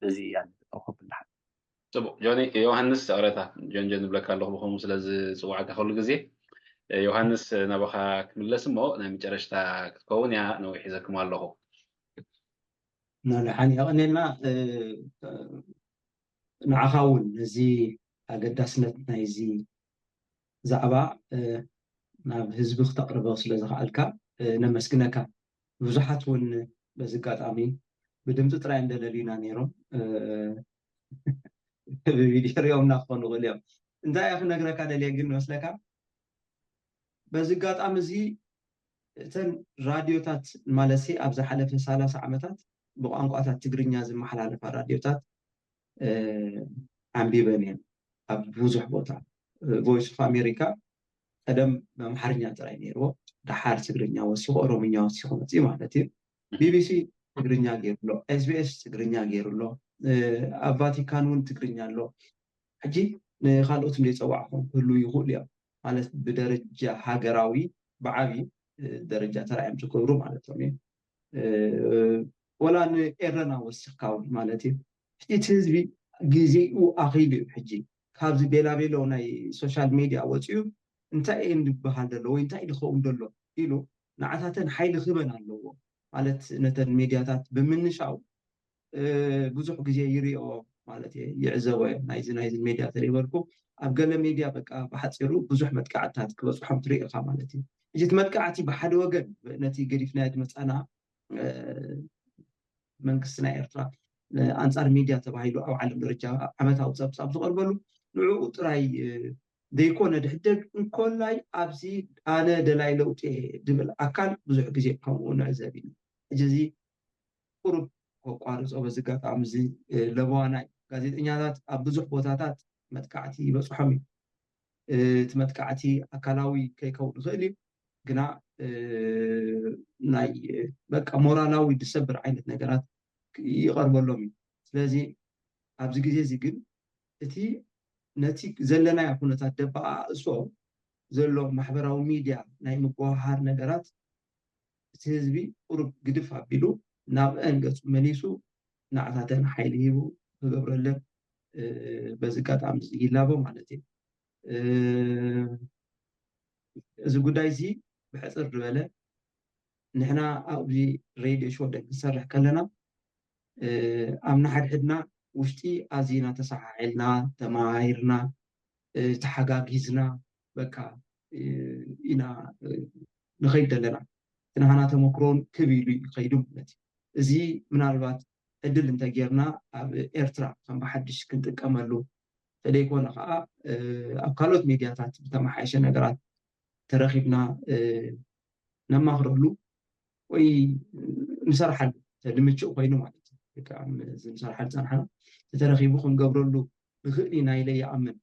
በዚ እያ ክብል። ፅቡቅ ጆኒ። ዮሃንስ ይቅሬታ ጆን ጆን ዝብለካ ኣለኹ ብከምኡ ስለዚ ዝፅዋዕካ ኩሉ ግዜ። ዮሃንስ ናባኻ ክምለስ እሞ ናይ መጨረሽታ ክትከውን እያ ነዊሕ ሒዘክሞ ኣለኹ። ናልሓን የቐኔልና ንዓኻ እውን ነዚ ኣገዳስነት ናይዚ ዛዕባ ናብ ህዝቢ ክተቕርቦ ስለ ዝኸኣልካ ነመስግነካ። ብዙሓት እውን በዚ ኣጋጣሚ ብድምፂ ጥራይ እንደለልዩና ነይሮም። ብቪድዮ ሪኦምና ክኾኑ ይኽእሉ እዮም። እንታይ እየ ክነግረካ ደልየ ግን መስለካ? በዚ ኣጋጣሚ እዚ እተን ራድዮታት ማለት ኣብ ዝሓለፈ ሰላሳ ዓመታት ብቋንቋታት ትግርኛ ዝመሓላለፋ ራድዮታት ዓንቢበን እየን። ኣብ ብዙሕ ቦታ ቮይስ ኦፍ ኣሜሪካ ቀደም ብኣምሓርኛ ጥራይ ነይርዎ፣ ደሓር ትግርኛ ወሲኹ፣ ኦሮምኛ ወሲኹ መፅኡ ማለት እዩ። ቢቢሲ ትግርኛ ገይሩ ኣሎ፣ ኤስቢኤስ ትግርኛ ገይሩ ኣሎ፣ ኣብ ቫቲካን እውን ትግርኛ ኣሎ። ሕጂ ንካልኦት እንደ ፀዋዕኹም ክህልዉ ይኽእሉ እዮም ማለት ብደረጃ ሃገራዊ ብዓብዪ ደረጃ ተራእዮም ዝገብሩ ማለት እዮም። ወላ ንኤረና ወሲኽካ እውን ማለት እዩ። እቲ ህዝቢ ግዜኡ ኣኺሉ እዩ። ሕጂ ካብዚ ቤላቤሎ ናይ ሶሻል ሜድያ ወፂኡ እንታይ እየ ዝበሃል ዘሎ ወይ እንታይ ዝኸውን ዘሎ ኢሉ ንዓታተን ሓይሊ ክበን ኣለዎ ማለት ነተን ሜድያታት ብምንሻው ብዙሕ ግዜ ይሪኦ ማለት እየ፣ ይዕዘቦ እየ። ናይዚ ናይዚ ሜድያ ተሪበልኩ ኣብ ገለ ሜድያ በቃ ብሓፂሩ ብዙሕ መጥቃዕትታት ክበፅሖም ትርኢ ኢኻ ማለት እዩ። እዚ እቲ መጥቃዕቲ ብሓደ ወገን ነቲ ገዲፍናዮ ዝመፃና መንግስቲ ናይ ኤርትራ ኣንፃር ሚድያ ተባሂሉ ኣብ ዓለም ደረጃ ዓመታዊ ፀብፃብ ዝቐርበሉ ንዕኡ ጥራይ ዘይኮነ ድሕደግ እንኮላይ ኣብዚ ኣነ ደላይ ለውጢ ድብል ኣካል ብዙሕ ግዜ ከምኡ ንዕዘብ ኢና። ሕጂ እዚ ቁሩብ ከቋርፆ በዚ ኣጋጣሚ እዚ ለበዋ ናይ ጋዜጠኛታት ኣብ ብዙሕ ቦታታት መጥቃዕቲ ይበፅሖም እዩ። እቲ መጥቃዕቲ ኣካላዊ ከይከውን ይኽእል እዩ፣ ግና ናይ በቃ ሞራላዊ ዝሰብር ዓይነት ነገራት ይቐርበሎም እዩ። ስለዚ ኣብዚ ግዜ እዚ ግን እቲ ነቲ ዘለናዮ ኩነታት ደበኣእሶ ዘሎ ማሕበራዊ ሚድያ ናይ ምጉሃሃር ነገራት እቲ ህዝቢ ቁሩብ ግድፍ ኣቢሉ ናብአን ገፁ መሊሱ ንዓታተን ሓይሊ ሂቡ ክገብረለን በዚ ኣጋጣሚ ይላቦ ማለት እዩ። እዚ ጉዳይ እዚ ብሕፅር ዝበለ ንሕና ኣብዚ ሬድዮ ሽወደን ክንሰርሕ ከለና ኣብ ንሓድሕድና ውሽጢ ኣዚና ተሰሓሒልና ተመሃሂርና ተሓጋጊዝና በቃ ኢና ንኸይድ ዘለና። እቲ ናህና ተመክሮን ክብ ኢሉ ይኸይዱ ማለት እዩ። እዚ ምናልባት ዕድል እንተጌርና ኣብ ኤርትራ ከም ብሓድሽ ክንጥቀመሉ ተደይኮነ ከዓ ኣብ ካልኦት ሜድያታት ዝተመሓየሸ ነገራት ተረኺብና ነማኽረሉ ወይ ንሰርሓሉ ተድምችእ ኮይኑ ማለት እዩ። ንሰርሓሉ ፀንሓና ተተረኺቡ ክንገብረሉ ንኽእል ኢና ኢለ ይኣምን።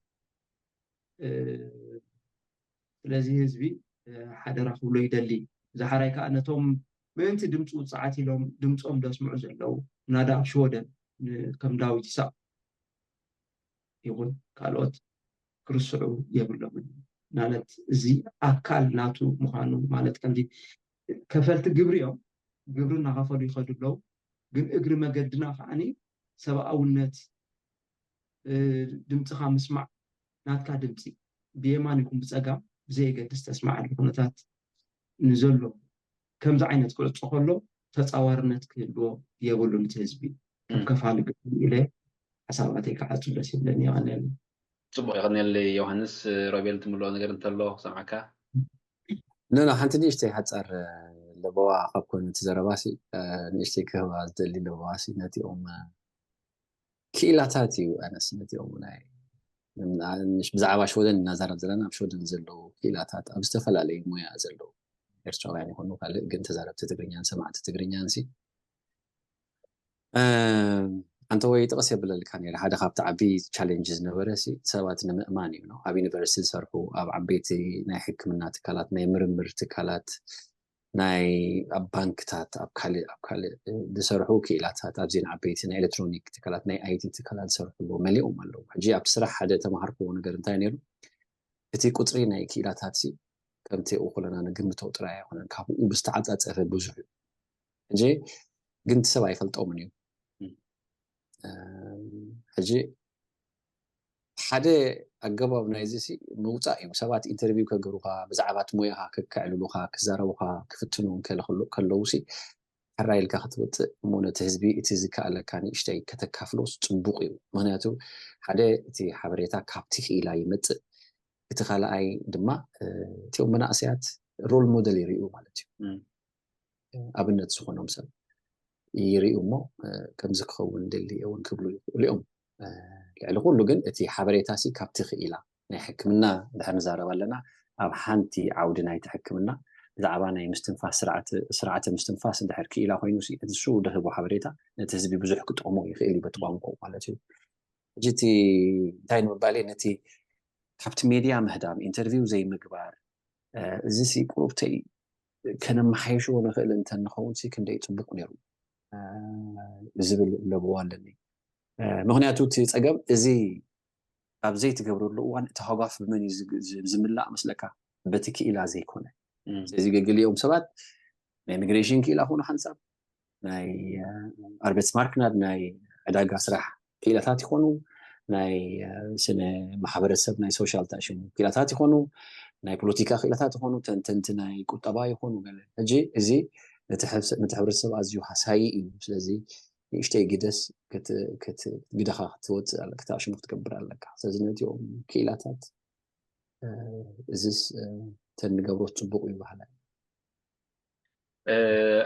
ስለዚ ህዝቢ ሓደራ ክብሎ ይደሊ። ዝሓራይ ከዓ ነቶም ምእንቲ ድምፂ ውፅዓት ኢሎም ድምፆም ደስምዑ ዘለዉ ናዳ ኣብ ሽወደን ከም ዳዊት ይሳቅ ይኹን ካልኦት ክርስዑ የብሎምን። ማለት እዚ ኣካል ናቱ ምዃኑ ማለት ከምዚ ከፈልቲ ግብሪ እዮም፣ ግብሪ እናኸፈሉ ይኸዱ ኣለዉ። ግን እግሪ መገድና ከዓኒ ሰብኣውነት ድምፅኻ ምስማዕ ናትካ ድምፂ ብየማን ይኹን ብፀጋም ብዘየገድስ ተስማዓሉ ኩነታት ንዘሎ ከምዚ ዓይነት ክዕፆ ከሎ ተፃዋርነት ክህልዎ የብሉን እቲ ህዝቢ ከም ከፋሊ ግብሪ ኢለ ሓሳባተይ ክዓፁ ደስ ይብለኒ። የቐንየለይ። ፅቡቅ የቐንየለይ ዮሃንስ። ሮቤል ትምልኦ ነገር እንተሎ ክሰምዓካ። ኖ ኖ ሓንቲ ንእሽተይ ሓፃር ለበዋ ካብ ኮነ እቲ ዘረባሲ ንእሽተይ ክህባ ዝደሊ ለበዋሲ ነቲኦም ክኢላታት እዩ ኣነስ ነቲኦም ናይ ብዛዕባ ሽወደን እናዛረብ ዘለና ኣብ ሽወደን ዘለዉ ክኢላታት ኣብ ዝተፈላለዩ ሞያ ዘለዉ ኤርትራውያን ይኾኑ ካልእ ግን ተዛረብቲ ትግርኛን ሰማዕቲ ትግርኛን ሲ ኣንተ ወይ ጥቕስ የብለልካ ነይረ ሓደ ካብቲ ዓቢ ቻሌንጅ ዝነበረ ሲ ሰባት ንምእማን እዩ ነው ኣብ ዩኒቨርሲቲ ዝሰርሑ ኣብ ዓበይቲ ናይ ሕክምና ትካላት ናይ ምርምር ትካላት ናይ ኣብ ባንክታት ኣብ ካልእ ኣብ ካልእ ዝሰርሑ ክኢላታት ኣብዜን ዓበይቲ ናይ ኤሌክትሮኒክ ትካላት ናይ ኣይቲ ትካላት ዝሰርሑ ኣለዉ መሊኦም ኣለዉ ሕጂ ኣብቲ ስራሕ ሓደ ተማሃርክዎ ነገር እንታይ ነይሩ እቲ ቁፅሪ ናይ ክኢላታት ሲ ከምቲ ኡ ኩለና ንግምቶ ጥራይ ኣይኮነን ካብኡ ብዝተዓፃፀፈ ብዙሕ እዩ ሕጂ ግን እቲ ሰብ ኣይፈልጦምን እዩ ሕጂ ሓደ ኣገባብ ናይዚ ሲ ምውፃእ እዩ ሰባት ኢንተርቪው ከግብሩካ ብዛዕባ እቲ ሞያኻ ከካዕልሉካ ክዛረቡካ ክፍትኑ ከለዉ ሲ ሕራይ ኢልካ ክትወፅእ እሞ ነቲ ህዝቢ እቲ ዝከኣለካ ንእሽተይ ከተካፍሎስ ፅቡቅ እዩ ምክንያቱ ሓደ እቲ ሓበሬታ ካብቲ ክኢላ ይመፅእ እቲ ካልኣይ ድማ እቲኦም መናእሰያት ሮል ሞደል ይርእዩ ማለት እዩ ኣብነት ዝኾኖም ሰብ ይርእዩ እሞ ከምዚ ክኸውን ደሊ እውን ክብሉ ይኽእሉ እዮም። ልዕሊ ኩሉ ግን እቲ ሓበሬታ ሲ ካብቲ ክኢላ ናይ ሕክምና ድሕር ንዛረብ ኣለና፣ ኣብ ሓንቲ ዓውዲ ናይቲ ሕክምና ብዛዕባ ናይ ምስትንፋስ ስርዓተ ምስትንፋስ እንድሕር ክኢላ ኮይኑ ንሱ ደህቦ ሓበሬታ ነቲ ህዝቢ ብዙሕ ክጠቕሞ ይኽእል እዩ በቲ ቋንቋ ማለት እዩ። ሕጂ እቲ እንታይ ንምባል ነቲ ካብቲ ሜድያ ምህዳም ኢንተርቪው ዘይምግባር እዚ ሲ ቁሩብተይ ከነመሓየሽዎ ንኽእል እንተንኸውን ሲ ክንደይ ፅቡቅ ነይሩ ዝብል ለብዋ ኣለኒ። ምክንያቱ እቲ ፀገም እዚ ኣብ ዘይትገብረሉ እዋን እቲ ሃጓፍ ብመን እዩ ዝምላእ መስለካ? በቲ ክኢላ ዘይኮነ። ስለዚ ገገሊኦም ሰባት ናይ ኢሚግሬሽን ክኢላ ኮኑ ሓንሳብ ናይ ኣርቤትስማርክናድ ናይ ዕዳጋ ስራሕ ክኢላታት ይኾኑ፣ ናይ ስነ ማሕበረሰብ ናይ ሶሻል ታሽሙ ክኢላታት ይኾኑ፣ ናይ ፖለቲካ ክኢላታት ይኾኑ፣ ተንተንቲ ናይ ቁጠባ ይኾኑ ገለ። ሕጂ እዚ ነቲ ሕብረተሰብ ኣዝዩ ሃሳዪ እዩ። ስለዚ ንእሽተይ ግደስ ግደኻ ክትወፅእ ኣለካ፣ ክትኣሽሙ ክትገብር ኣለካ። ስለዚ ነዚኦም ክኢላታት እዚስ ተንገብሮ ፅቡቅ እዩ በሃላይ።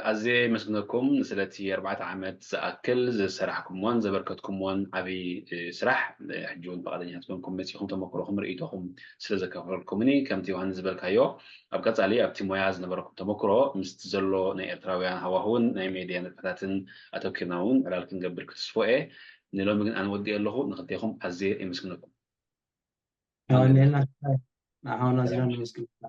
ኣዝየ የመስግነኩም ስለቲ ኣርባዕተ ዓመት ዝኣክል ዝሰራሕኩምዎን ዘበርከትኩምዎን ዓብዪ ስራሕ። ሕጂ እውን ፈቓደኛታት ኮይንኩም መፂኹም ተመክሮኹም ርእይቶኹም ስለ ዘካፈልኩምኒ ከምቲ ዮሃንስ ዝበልካዮ ኣብ ቀፃሊ ኣብቲ ሞያ ዝነበረኩም ተመክሮ ምስቲ ዘሎ ናይ ኤርትራውያን ሃዋህውን ናይ ሜድያ ንጥፈታትን ኣተኪርና እውን ዕላል ክንገብር ክትስፎ እየ። ንሎሚ ግን ኣነ ወዲኤ ኣለኹ። ንክልቴኹም ኣዝየ የመስግነኩም። ኣወኒኤልና ንዓኻ እውን ኣዚና ነመስግነካ።